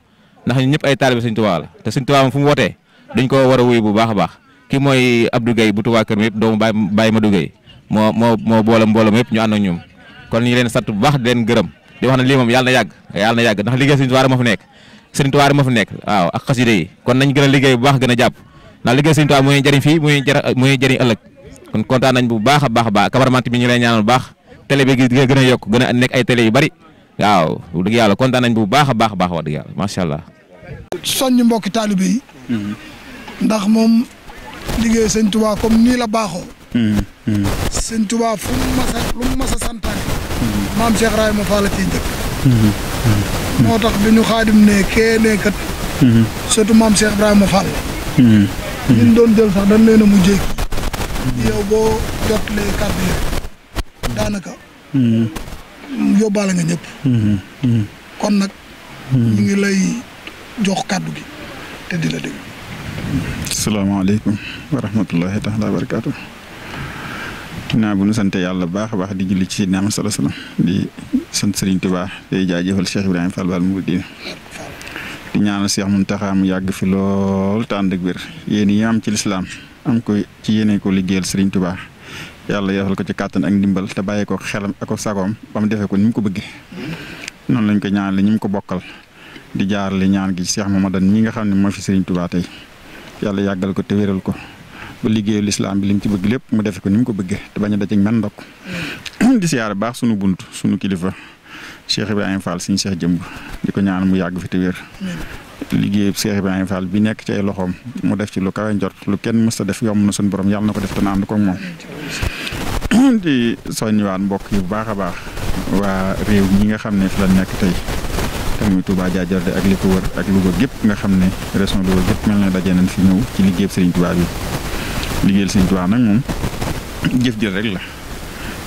ndax ñun ñëpp ay taalibe Sëñ Touba la te Sëñ Touba moom fu mu wootee dañ ko war a wuyu bu baax a baax kii mooy Abdou Guèye bu Touba Kër Mayib doomu Baye Madou Guèye moo boole mbooloo yëpp ñu ànd ak ñoom kon ñu leen sant bu baax di leen gërëm di wax ne lii moom yàlla na yàgg ndax liggéey Sëñ Touba moo fi nekk Sëñ Touba moo fi nekk waaw ak xasida yi kon nañ gën a liggéey bu baax gën a jàpp ndax liggéey Sëñ Touba mooy jëriñ fii mooy jëriñ ëllëg kon kontaan nañ bu baax a baax cameraman bi ñu lay ñaanal bu baax télé bi gën a yokk gën a nekk ay télé yu bari waaw dëgg yàlla kontaan nañ bu baax a baax wax dëgg yàlla macha allah. soññ mbokki taalibe yi ndax moom liggéey Sëñ Touba comme nii la baaxoo. Sëñ Touba fu lu mu mas a santaane maam Cheikh Ibrahima Fall la ciy njëkk. moo tax bi ñu xaadim ne kee ne kat. surtout maam Cheikh Ibrahima Fall. ñun doon jël sax dañ leen a mujjee kii. yow boo jotlee kàddu yi daanaka. yóbbaale nga ñëpp. kon nag. ñu ngi lay jox kàddu gi te di la dégg. asalaamaaleykum wa rahmatullahi taala wa barakaatu. ginnaaw bu nu sant yàlla bu baax a baax di julli ci Seydina Muhammad sallallahu alayhi wasallam di sant Serigne Touba di jaajëfal Cheikh Ibrahima Fall Baal Mouridina di ñaanal Cheikh Mountakha mu yàgg fi lool te ànd ak wér yéen yi am ci lislaam am ko ci yéene ko liggéeyal Serigne Touba yàlla yofal ko ci kàttan ak ndimbal te bàyyi ko xelam ak sagoom ba mu defee ko ni mu ko bëggee noonu lañ ko ñaanal ñi mu ko bokkal di jaarale ñaan gi Cheikh Mamadan ñi nga xam ne moo fi Serigne Touba tey yàlla yàggal ko te wéral ko ba liggéeyu lislaam bi li mu ci bëgg lépp mu defe ko ni mu ko bëggee te bañ a dajeeg men ndokk di siyaare baax sunu bunt sunu kilifa Cheikh Ibrahima Fall suñu Cheikh jëmb di ko ñaan mu yàgg fi te wér liggéeyu Cheikh Ibrahima Fall bi nekk ci ay loxoom mu def ci lu kawe njort lu kenn mës a def yomb na suñu borom yàlla na ko def te na ànd ko moom di soññiwaat mbokk yi bu baax a baax waa réew ñi nga xam ne fi la nekk tey te muy Touba Diadiorde ak li ko wër ak Louga gépp nga xam ne région Louga gépp mel na daje nañ fi ñëw ci liggéeyub Serigne Touba bi liggéeyal Serigne Touba nag moom jëf jël rek la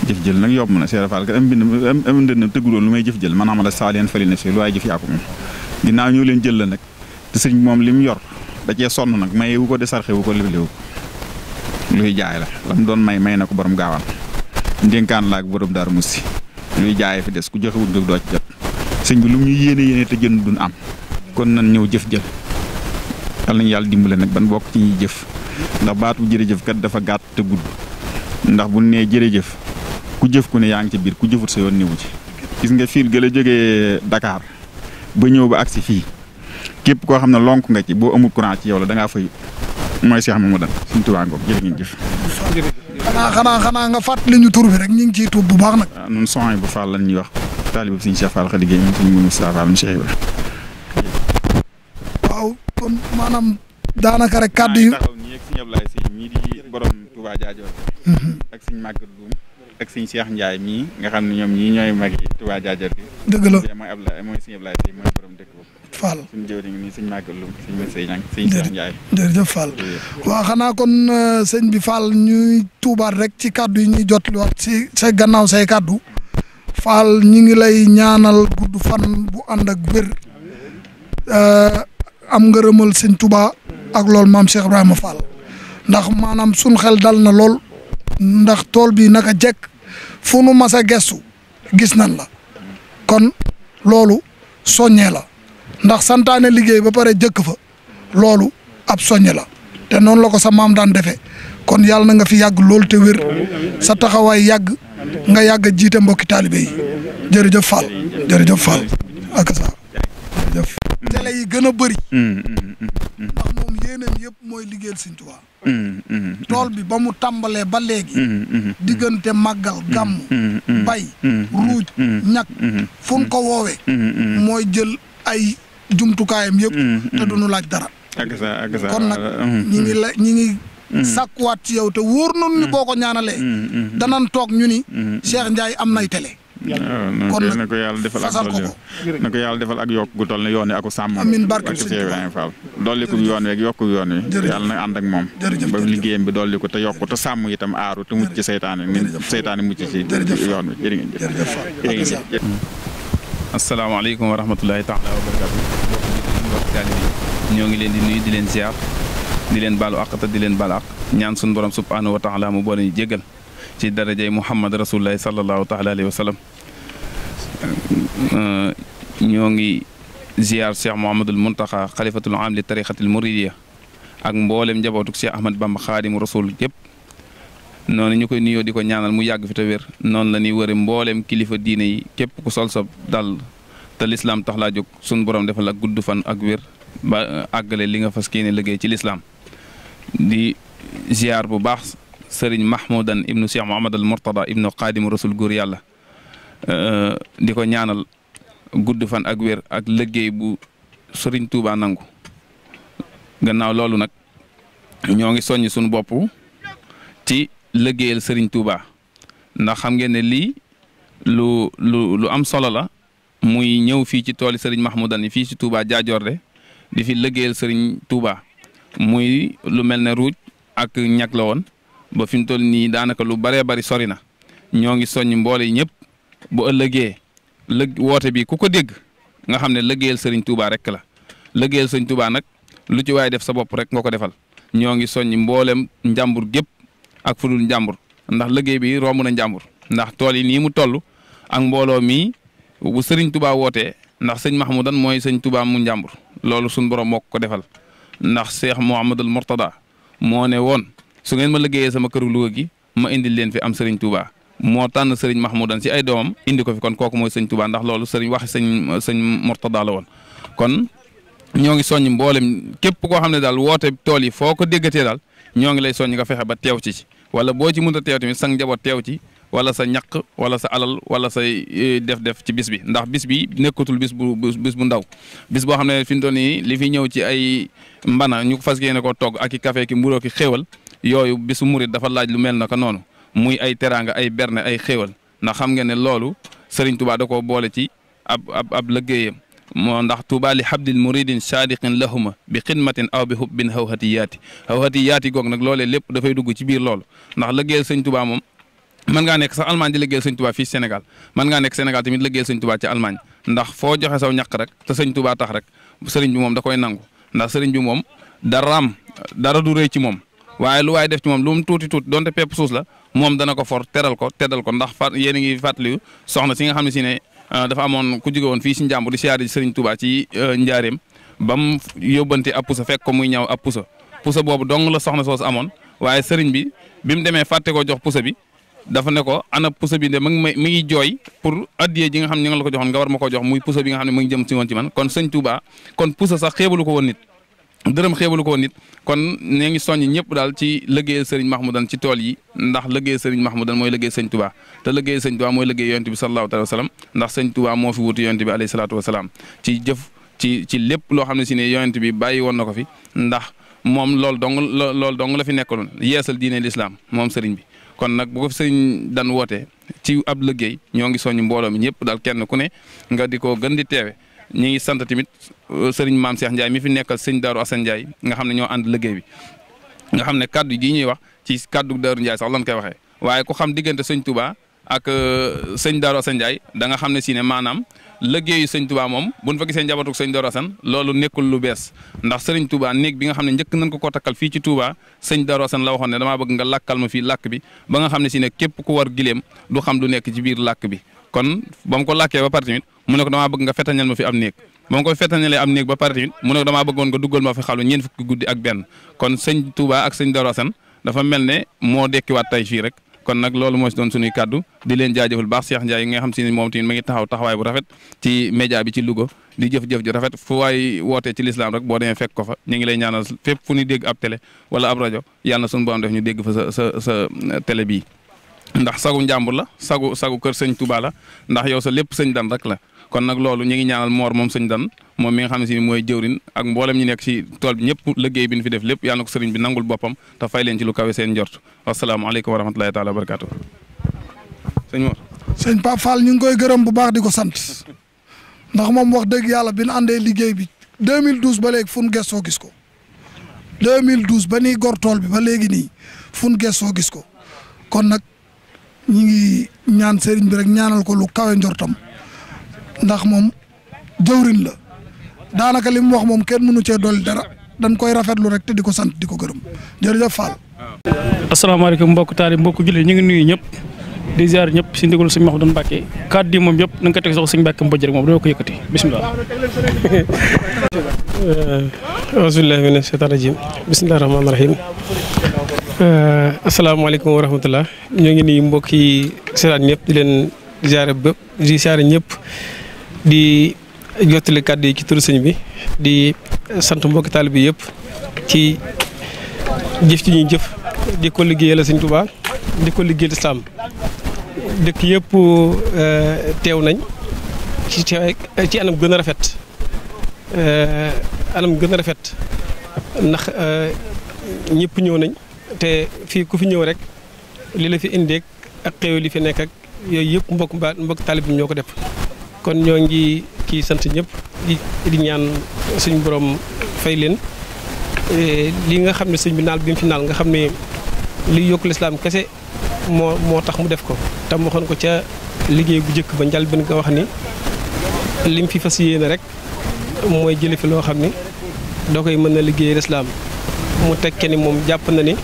jëf jël nag yomb na Cheikh Fall am ndënd tëgguloon lu may jëf jël maanaam la saa leen fali na si lu waay jëf yaa ko moom ginnaaw ñoo leen jël la nag te sëriñ moom li mu yor da cee sonn nag maye wu ko de sarxe wu ko léwléwu ko luy jaay la lam doon may na ko borom gaawaan ndénkaan la ak borom Daaru Musti luy jaay fi des ku joxewul nga doo ci jot sëñ bi lu mu ñu yéene te jënd duñ am kon nan ñëw jëf jël yal nañu yàlla dimbale nag ban bokk ci ñuy jëf ndax baatu jërëjëf kat dafa gàtt te gudd ndax bu nee jërëjëf ku jëf ku ne yaa ngi ci biir ku jëfut sa yoon newu ci gis nga fiil ga la jógee Dakar ba ñëw ba agsi fii képp koo xam ne lonk nga ci boo amul courant ci yow la da ngaa fay mooy Cheikh Mamadou suñu Tuubaa ngoog jërë ngeen jëf. xanaa nga fàttali ñu tur bi rek ñu ngi ciy tuub bu baax nag. waaw ñun soxna bu Fall lan ñuy wax taalibu Sëriñ Cheikh Fall Khady Gueye moom suñu mënu Moustapha Fall mu Cheikh Ibrahima. waaw kon maanaam daanaka rek kàddu yi. taxaw nii ak Sëriñ Ablaye Sy ñii di borom Touba Diadiorde ak Sëriñ Maguette Loum ak Sëriñ Cheikh Ndiaye mii nga xam ne ñoom ñii ñooy mag yi Touba Diadiorde bi. dëgg la mooy Ablaye mooy Sëriñ Ablaye Sy mooy borom dëkk boobu. Fall suñu jëw nii Sëriñ Maguette Loum Sëriñ Moussa Niang Sëriñ Cheikh Ndiaye. jërëjëf Fall waaw xanaa kon sëñ bi Fall ñuy tuubaat rek ci kàddu yi ñuy jotliwaat ci sa gannaaw say kàddu Fall ñi ngi lay ñaanal gudd fan bu ànd ak wér am ngërëmal sëñ Touba ak loolu maam Cheikh Ibrahima Fall ndax maanaam suñ xel dal na lool ndax tool bi naka jekk fu nu mas a gestu gis nañ la kon loolu soññee la ndax santaane liggéey ba pare jëkk fa loolu ab soññe la te noonu la ko sa maam daan defee kon yàlla na nga fi yàgg loolu te wér sa taxawaay yàgg nga yàgg jiite mbokki taalibe yi jërëjëf Fall jërëjëf Fall ak sa jërëjëf télé yi gën a bëri ndax moom yéeneen yëpp mooy liggéeyal Sëñ Tuubaa tool bi ba mu tàmbalee ba léegi diggante màggal gàmm bay ruuj ñag fu ñu ko woowee mooy jël ay jumtukaayam yëpp te duñu laaj dara kon nag ñi ngi sàkkuwaat ci yow te wóor nañu ni boo ko ñaanalee danan toog ñu ni Cheikh Ndiaye am nay télé kon na ko yàlla defal ak na ko yàlla defal ak yokk gu toll ne yoon wi ak sàmm amiin barke Cheikh Ibrahima Fall dolli ko yoon wi ak yokk yoon wi yàlla na ànd ak moom ba liggéeyam bi dolli ko te yokk te sàmm itam aaru te mucc ci seytaane ni seytaane mucc ci yoon wi jërë ngeen jëf asalaamaaleykum wa rahmatulahi taala wa barakatu mbokk taalibe yi ñoo ngi leen di nuyu di leen ziar di leen baalu àq te di leen baal àq ñaan suñu borom subhanahu wa taala mu boole ñu jéggal ci darajay Muhammad rasulullahi sallallahu taala alayhi wa sallam ñoo ngi ziar Cheikh Mouhamadul Muntaxa xalifatul am li tariqatil muridiya ak mboolem njabootuk Cheikh Ahmad Bamba xaadimu rasul yëpp noonu ñu koy nuyoo di ko ñaanal mu yàgg fi te wér noonu la ñuy wëre mboolem kilifa diine yi képp ku sol sa dal te lislaam tax laa jóg suñu borom defal ak gudd fan ak wér ba àggale li nga fas kii ne liggéey ci lislaam di ziar bu baax sëriñ Mahmoudan ibnu Cheikh Mouhamad al Mourtada ibnu xaadimu rasul góor yàlla di ko ñaanal gudd fan ak wér ak liggéey bu sëriñ Touba nangu gannaaw loolu nag ñoo ngi soññ suñu bopp ci liggéeyal sëriñ Touba ndax xam ngeen ne lii lu am solo la muy ñëw fii ci tooli sëriñ Mahmoudan yi fii ci Touba Diadiorde di fi liggéeyal sëriñ Touba muy lu mel ne ruuj ak ñag la woon ba fi mu toll nii daanaka lu baree bari sori na ñoo ngi soññ mboole yi ñëpp bu ëllëgee woote bi ku ko dégg nga xam ne liggéeyal sëriñ Touba rek la liggéeyal sëriñ Touba nag lu ci waaye def sa bopp rek nga ko defal ñoo ngi soññ mboolem njàmbur gépp ak fu dul njàmbur ndax liggéey bi romb na njàmbur ndax tool yi nii mu toll ak mbooloo mii bu sëriñ Touba wootee ndax sëñ Mahmoudan mooy sëñ Touba mu njàmbur loolu suñ borom moo ko defal ndax Cheikh Mouhamadul Mourtada moo ne woon su ngeen ma liggéeyee sama këru Louga gi ma indil leen fi am sëriñ Touba moo tànn sëriñ Mahmoudan si ay doomam indi ko fi kon kooku mooy sëñ Touba ndax loolu sëriñ waxi sëñ Mourtada la woon kon ñoo ngi soññ mboolem képp koo xam ne daal woote tool yi foo ko déggatee daal ñoo ngi lay soññ nga fexe ba teew ci wala boo ci mënut a teew tamit sang njaboot teew ci wala sa ñaq wala sa alal wala say def-def ci bis bi ndax bis bi nekkatul bis bu ndaw bis boo xam ne fi mu toll nii li fi ñëw ci ay mbana ñu fas yéene ko togg ak i café ki mburoo ki xéewal yooyu bisu murit dafa laaj lu mel naka noonu muy ay teraanga ay berne ay xéewal ndax xam nga ne loolu Serigne Touba da koo boole ci ab liggéeyam moo ndax Touba li habdil muridin sadiqin lahuma bi xidmatin aw bi hubbin hawhatiyaati goog nag loolee lépp dafay dugg ci biir loolu ndax liggéeyal Sëñ Touba moom mën ngaa nekk sax Allemagne di liggéeyal Sëñ Touba fii Sénégal mën ngaa nekk Sénégal tamit liggéeyal Sëñ Touba ci Allemagne ndax foo joxe saw ñàq rek te Sëñ Touba tax rek sëriñ bi moom da koy nangu ndax sëriñ bi moom dara du rëy ci moom waaye lu waaye def ci moom lu mu tuuti donte pepp suus la moom dana ko for teral ko teddal ko ndax yéen a ngi fàttali soxna si nga xam ne si ne dafa amoon ku jóge woon fii si njàmbur di siyaare Sëriñ Touba ci njaareem ba mu yóbbante ab pusa fekk ko muy ñaw ab pusa boobu dong la soxna soos amoon waaye sëriñ bi mu demee fàtte ko jox pusa bi dafa ne ko ana pusa bi de mi ngi jooy pour addiyee ji nga xam ne ñu ngi la ko joxoon nga war ma ko jox muy pusa bi nga xam ne mu ngi jëm si woon ci man kon Sëñ Touba kon pusa sax xeebalu ko woon nit dërëm xeebalu ko woon nit kon nee ngi soññ ñëpp daal ci liggéeyal Serigne Mahmoudan ci tool yi ndax liggéeyal Serigne Mahmoudan mooy liggéey Sëñ Touba te liggéeyal Sëñ Touba mooy liggéey yonent bi sallallahu alayhi wa sallam ndax Sëñ Touba moo fi wutu yonent bi alayhi salaatu wa salaam ci jëf ci lépp loo xam ne si ne yonent bi bàyyi woon na ko fi ndax moom loolu dong la fi nekkaloon yeesal diine l'islam moom Serigne bi kon nag bu ko fi sëriñ dan woote ci ab liggéey ñoo ngi soññ mbooloo mi ñëpp daal kenn ku ne nga di ko gën di teewe ñi ngi sant tamit sëriñ Maam Cheikh Ndiaye mi fi nekkal sëñ Daaru Assane Ndiaye nga xam ne ñoo ànd liggéey bi nga xam ne kaddu gi ñuy wax ci kaddu Daaru Ndiaye sax lan koy waxee waaye ku xam diggante sëñ Touba ak sëñ Daaru Assane Ndiaye da nga xam ne si ne maanaam liggéeyu sëñ Touba moom buñ fa gisee njabatuk sëñ Daaru Assane loolu nekkul lu bees ndax sëriñ Touba néeg bi nga xam ne njëkk nañ ko takkal fii ci Touba sëñ Daaru Assane la waxoon ne damaa bëgg nga làkkal ma fii làkk bi ba nga xam ne si ne képp ku war gileem du xam du nekk ci biir làkk bi kon ba mu ko làkkee ba pare tamit mu ne ko damaa bëgg nga fetañal ma fi am néeg ba mu koy fetañalee am néeg ba pare tamit mu ne ko damaa bëggoon nga duggal ma fi xalu ñeent fukki guddi ak benn kon sëñ Touba ak sëñ Daaru Assane dafa mel ne moo dekkiwaat tey fii rek kon nag loolu moo si doon suñuy kàddu di leen jaajëfal baax Cheikh Ndiaye nga xam si ne moom tamit ma ngi taxaw taxawaay bu rafet ci média bi ci Louga di jëf-jëf ju rafet fu waay wootee ci lislaam rek boo demee fekk ko fa ñu ngi lay ñaanal fépp fu ñu dégg ab télé wala ab rajo yàlla na suñu borom def ñu dégg fa sa télé bii ndax sagu njàmbur la sagu kër sëñ Touba la ndax yow sa lépp sëñ dan rek la kon nag loolu ñu ngi ñaanal moor moom sëñ dan moom mi nga xam ne si mooy jëwrin ak mboolem ñi nekk ci tool bi ñëpp liggéey bi ñu fi def lépp yàlla na ko sëriñ bi nangul boppam te fay leen ci lu kawe seen njort wasalaamaaleykum wa rahmatulahi taala wa barakaatu. sëñ Mor. sëñ Pape Fall ñu ngi koy gërëm bu baax di ko sant ndax moom wax dëgg yàlla bi ñu àndee liggéey bi 2012 ba léegi fu ñu gëstoo gis ko 2012 ba nii gor tool bi ba léegi nii fu ñu gëstoo gis ko kon nag ñi ngi ñaan sëriñ bi rek ñaanal ko lu kawe njortam ndax moom jëwrin la daanaka li mu wax moom kenn mënu cee dolli dara dañ koy rafetlu rek te di ko sant di ko gërëm jërëjëf Fall. asalaamaaleykum mbokk taali mbokk jullit ñu ngi nuyu ñëpp di ziar ñëpp si ndigalu sëñ Mahmoudan Mbacké kàddu yi moom yëpp na nga ko teg sox sëñ Mbacké Mbodj rek moom doo ko yëkkati bisimilah. auzubillahi mina shaytaani rajim bismillahi rahmaani rahim asalaamaaleykum wa rahmatullah ñoo ngi nuyu mbokk yi seetaan ñëpp di leen ziare bépp di ziare ñëpp di jottali kàddu yi ci turu sëñ bi di sant mbokki taalibe bi yëpp ci jëf ci ñuy jëf di ko liggéeyal sëñ Touba di ko liggéeyal Islam dëkk yëpp teew nañ ci anam gën a rafet ndax ñëpp ñëw nañ te fii ku fi ñëw rek li la fi indeeg ak xew li fi nekk ak yooyu yëpp mbokk taalibe bi ñoo ko def kon ñoo ngi kii sant ñëpp di ñaan suñu borom fay leen li nga xam ne sëñ bi naal bi mu fi naal nga xam ne li yokk lislaam kese moo tax mu def ko te mu waxoon ko ca liggéey bu njëkk ba njal ben nga wax ni lim fi fas yéene rek mooy jële fi loo xam ni doo koy mën na liggéey lislaam mu tekke ni moom jàpp na ni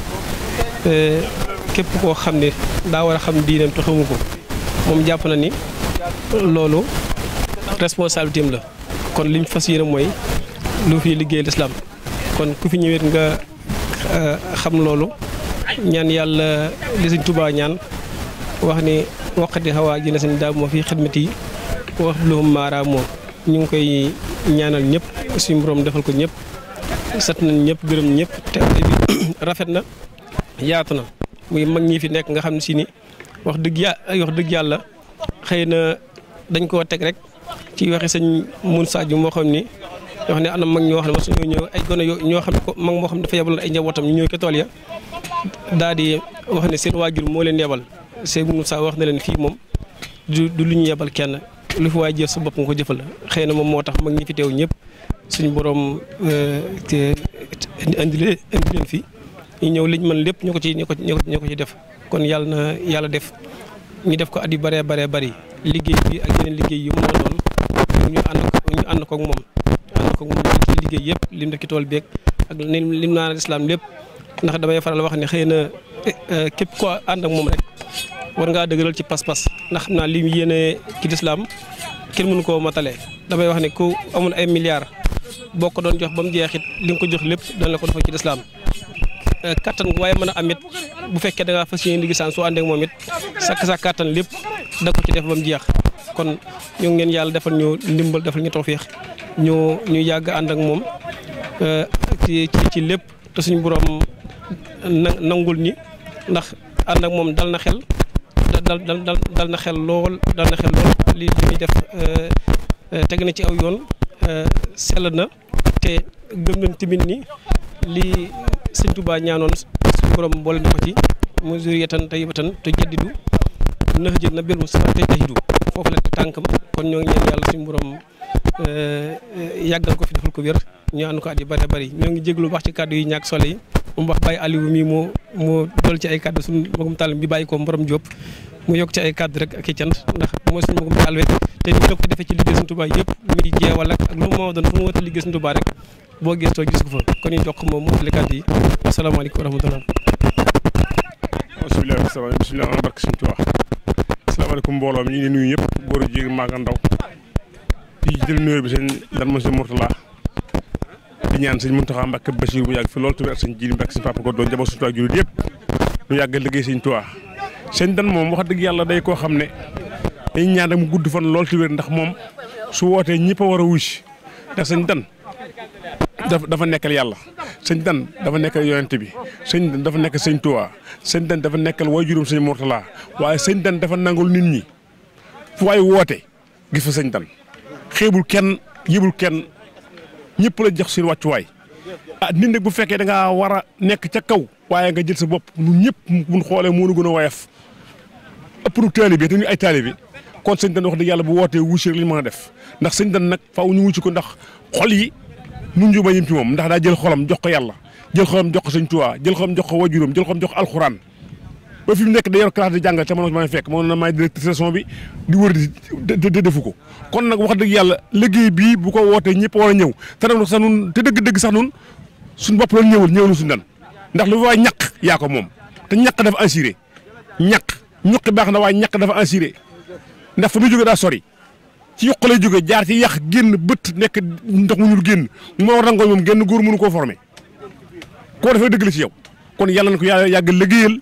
képp koo xam ne daa war a xam diinam te xamu ko moom jàpp na ni loolu responsabilité am la kon liñ fas yéene mooy lu fi liggéey lislaam kon ku fi ñëwet nga xam loolu ñaan yàlla li Sëñ Tuubaa ñaan wax ni waqati xawaa ji na seen daa moo fi xidmati yi wax luhum maara moo ñu ngi koy ñaanal ñëpp suñu borom defal ko ñëpp sat nañ ñëpp gërëm ñëpp te rafet na yaatu na muy mag ñi fi nekk nga xam ne si ni wax dëgg yàlla xëy na dañ koo teg rek ci waxi sëñ Moussa Diouf moo xam ni wax ne am na mag ñoo xam ne mosu ñëw ay gone ñoo xam ne ko mag moo xam ne dafa yebal ay njabootam ñu ñëw ca tool ya daal di wax ne seen waajur moo leen yebal sëñ Moussa wax na leen fii moom du lu ñu yebal kenn lu fi waay jëf sa bopp nga ko jëfal xëy na moom moo tax mag ñi fi teew ñëpp suñu borom te indi leen fi ñu ñëw liñ mën lépp ñu ko ci def kon yàlla na yàlla def ñu def ko at yu bëree bëri liggéey bi ak yeneen liggéey yu mën a doon ñu ànd ko ak moom ci liggéey yëpp lim def ci tool beeg ak lim naan islam lépp ndax damay faral wax ne xëy na képp ko ànd ak moom rek war ngaa dëgëral ci pas-pas ndax xam naa lim yéene ci lislaam kenn mënu koo matale damay wax ne ku amul ay milliards boo ko doon jox ba mu jeexit li nga ko jox lépp dana la ko defal ci lislaam kattan gu waaye mën a amit bu fekkee da ngaa fas yéene liggéey soo àndee ak moom it sa kattan lépp da ko ci def ba mu jeex kon ñu ngeen yàlla defal ñu ndimbal defal ñu tawfeex ñu yàgg ànd ak moom ci lépp te suñu borom nangul ñi ndax ànd ak moom dal na xel dal na xel lool li ñuy def teg na ci aw yoon sell na te gëm nañ tamit ni li Sëñ Tuubaa ñaanoon suñu borom boole na ko ci mu zuriyatan tayyibatan te jaddidu nax jët na bil Mustafa te tahidu foofu la tànkam kon ñoo ngi ñaan yàlla suñu borom yàggal ko fi defal ko wér ñu ànd ko at yu bëri ñoo ngi jéglu wax ci kàddu yi ñàkk solo yi mu wax Baye Aliou mii moo dool ci ay kàddu suñu magum tàllam bi bàyyi ko Mborom Diop mu yokk ci ay kàddu rek ak i cant ndax mooy suñu magum tàll te ni la ko defee ci liggéey Sëñ Tuubaa yëpp muy jeewal ak lu moo doon fu mu wata liggéey Sëñ Tuubaa rek boo gëstoo gis ko fa kon ñu jox ko moom mottali kàddu yi asalaamaaleykum wa rahmatulah. bisimilah barke Sëñ Tuubaa asalaamaaleykum mbooloo mi ñu ngi nuyu ñëpp góor jigéen mag ak ndaw di jël nuyoo bi sëñ Dan Monsieur Mourtala di ñaan sëñ Mountakha Mbacké Bachir mu yàgg fi loolu tamit ak sëñ Jili Mbacké sëñ Papa ko doon njaboot Sëñ Tuubaa julit yëpp ñu yàgg liggéey Sëñ Tuubaa sëñ Dan moom wax dëgg yàlla day koo xam ne dañu ñaan rek mu gudd fan lool ci wér ndax moom su wootee ñëpp a war a wuy ndax sëñ Dan dafa nekkal yàlla sëñ Dan dafa nekkal yonent bi sëñ Dan dafa nekkal Sëñ Tuubaa sëñ Dan dafa nekkal waajuram sëñ Mourtala waaye sëñ Dan dafa nangul nit ñi fu waay woote gis fa sëñ Dan xeebul kenn yëbul kenn ñëpp la jox seen wàccuwaay nit nag bu fekkee da ngaa war a nekk ca kaw waaye nga jël sa bopp ñun ñëpp buñ xoolee moo nu gën a woyof ëpp nu taalibe te ñu ay taalibe kon sëñ Dan wax dëgg yàlla bu wootee wuusi rek li ñu mën a def ndax sëñ Dan nag faaw ñu wuusi ko ndax xol yi mun ju ma yëm ci moom ndax daa jël xolam jox ko yàlla jël xolam jox ko Sëñ Tuubaa jël xolam jox ko wajuram jël xolam jox ko alxuraan ba fi mu nekk da yor classe di jàngal te mënoo ma fekk moo na may directeur session bi di wër di defu ko kon nag wax dëgg yàlla liggéey bii bu ko wootee ñëpp war a ñëw te nag sax nun te dëgg-dëgg sax nun suñ bopp loolu ñëwul suñu Dan ndax lu waay ñaq yaa ko moom te ñaq dafa assuré ñuqi baax na waaye ñaq dafa assuré ndax fa muy jóge daa sori ci yokk lay jóge jaar ci yàq génn bët nekk ndox mu ñul génn moo war rangooñ moom génn góor mënu koo formé koo defee dëgg la ci yow kon yàlla na ko yàlla yàgg liggéeyal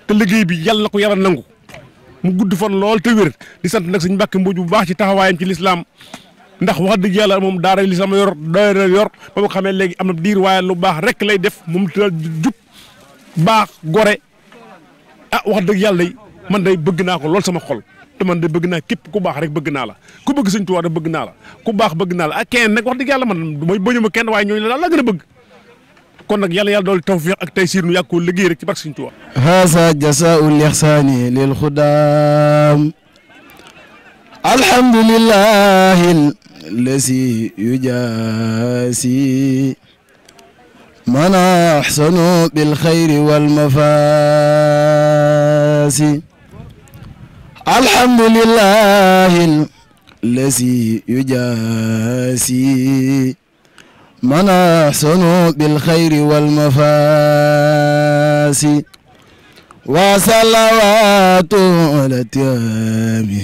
te liggéey bi yàlla na ko yàlla nangu mu gudd fan lool te wér di sant nag Sëñ Mbàkke Mbuuj bu baax ci taxawaayam ci lislaam ndax wax dëgg yàlla moom daara lislaam yor daara yor ba ma xamee léegi am na diir waaye lu baax rek lay def moom te jub baax gore wax dëgg yàlla day man day bëgg naa ko lool sama xol te man de bëgg naa képp ku baax rek bëgg naa la ku bëgg Sëñ Tuubaa da bëgg naa la ku baax bëgg naa la ak kenn nag wax dëgg yàlla man mooy bañu ma kenn waaye ñooñu la daal la gën a bëgg kon nag yàlla dool tawfiq ak taysiir nu yàgg koo liggéey rek ci barke Sëñ Tuubaa haasa jasaa'ul ihsaani lil xudaam alhamdulillahi lazi yujaasi man ahsanu bil xayri wal mafaasi alhamdulillahi lazi yujaasi من أحسن بالخير والمفاسي وصلوات على التام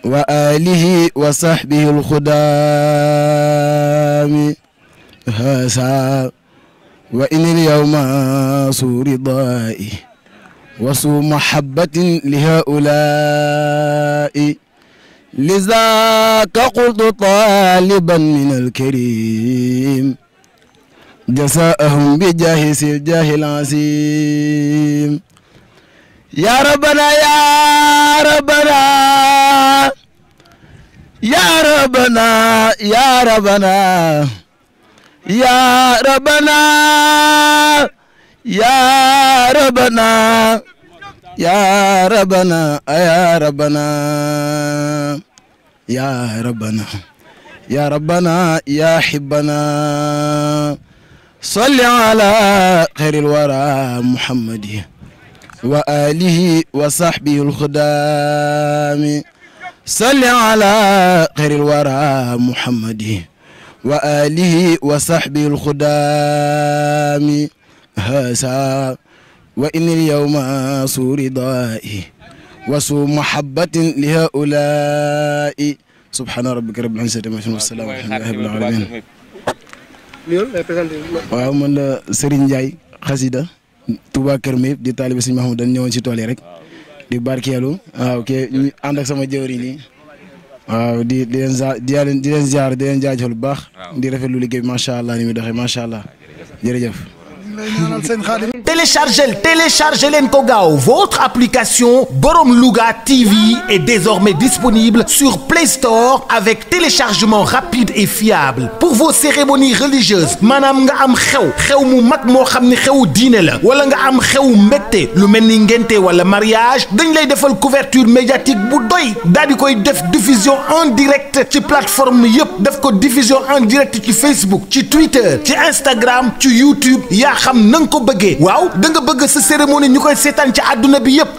وآله وصحبه الخدام هذا وإن اليوم سوء رضائي وسوء محبة لهؤلاء لذاك قلت طالبا من الكريم جزاءهم بجاه الجاه العظيم يا ربنا يا ربنا يا ربنا يا ربنا يا ربنا يا ربنا يا ربنا يا ربنا يا ربنا يا ربنا يا حبنا صل على خير الورى محمد وآله وصحبه الخدام صل على خير الورى محمد وآله وصحبه الخدام هذا وإن اليوم سوء رضائي وسوء محبة لهؤلاء سبحان ربك رب العزة عما يصفون والسلام على رب العالمين. waaw man la Serigne Ndiaye xasida Touba Kër Meyib di taalibe Serigne Mahmoud dañ ñëwoon ci tool yi rek di barkeelu waaw ke ñu ànd ak sama jëwriñ yi waaw di leen ziar di leen jaajëfal bu baax di rafetlu liggéey bi macha allah ni muy doxee macha allah jërëjëf. Téléchargez l'Encogao. Votre application Borom Louga TV est désormais disponible sur Play Store avec téléchargement rapide et fiable pour vos cérémonies religieuses. Manam nga am xew mu mag moo xam ne xewu diine la wala nga am xewu mbégte lu mel ni ngénte wala mariage dañ lay defal couverture médiatique bu doy daal di koy def diffusion en direct ci plateforme yëpp def ko diffusion en direct ci Facebook ci Twitter ci Instagram ci YouTube yaa xam na nga ko bëggee waaw da nga bëgg sa cérémonie ñu koy seetaan ci àdduna bi yëpp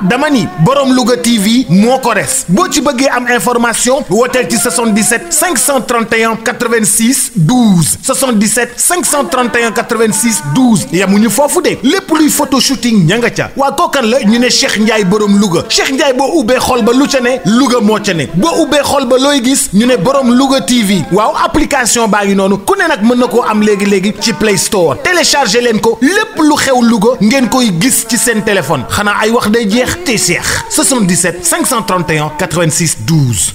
dama ni Borom Louga TV moo ko res boo ci bëggee am information wooteel ci 77 531 86 12 77 531 86 12 yamuñu foofu de lépp luy photo shooting ña nga ca waa kookan la ñu ne Cheikh Ndiaye Borom Louga Cheikh Ndiaye boo ubbee xol ba lu ca ne Louga moo ca ne boo ubbee xol ba looy gis ñu ne Borom Louga TV waaw application baa ngi noonu ku ne nag mën na koo am léegi ci Play Store téléchargé leen ko lépp lu xew Louga ngeen koy gis ci seen téléphone xanaa ay wax day jeex te Cheikh 77 531 86 12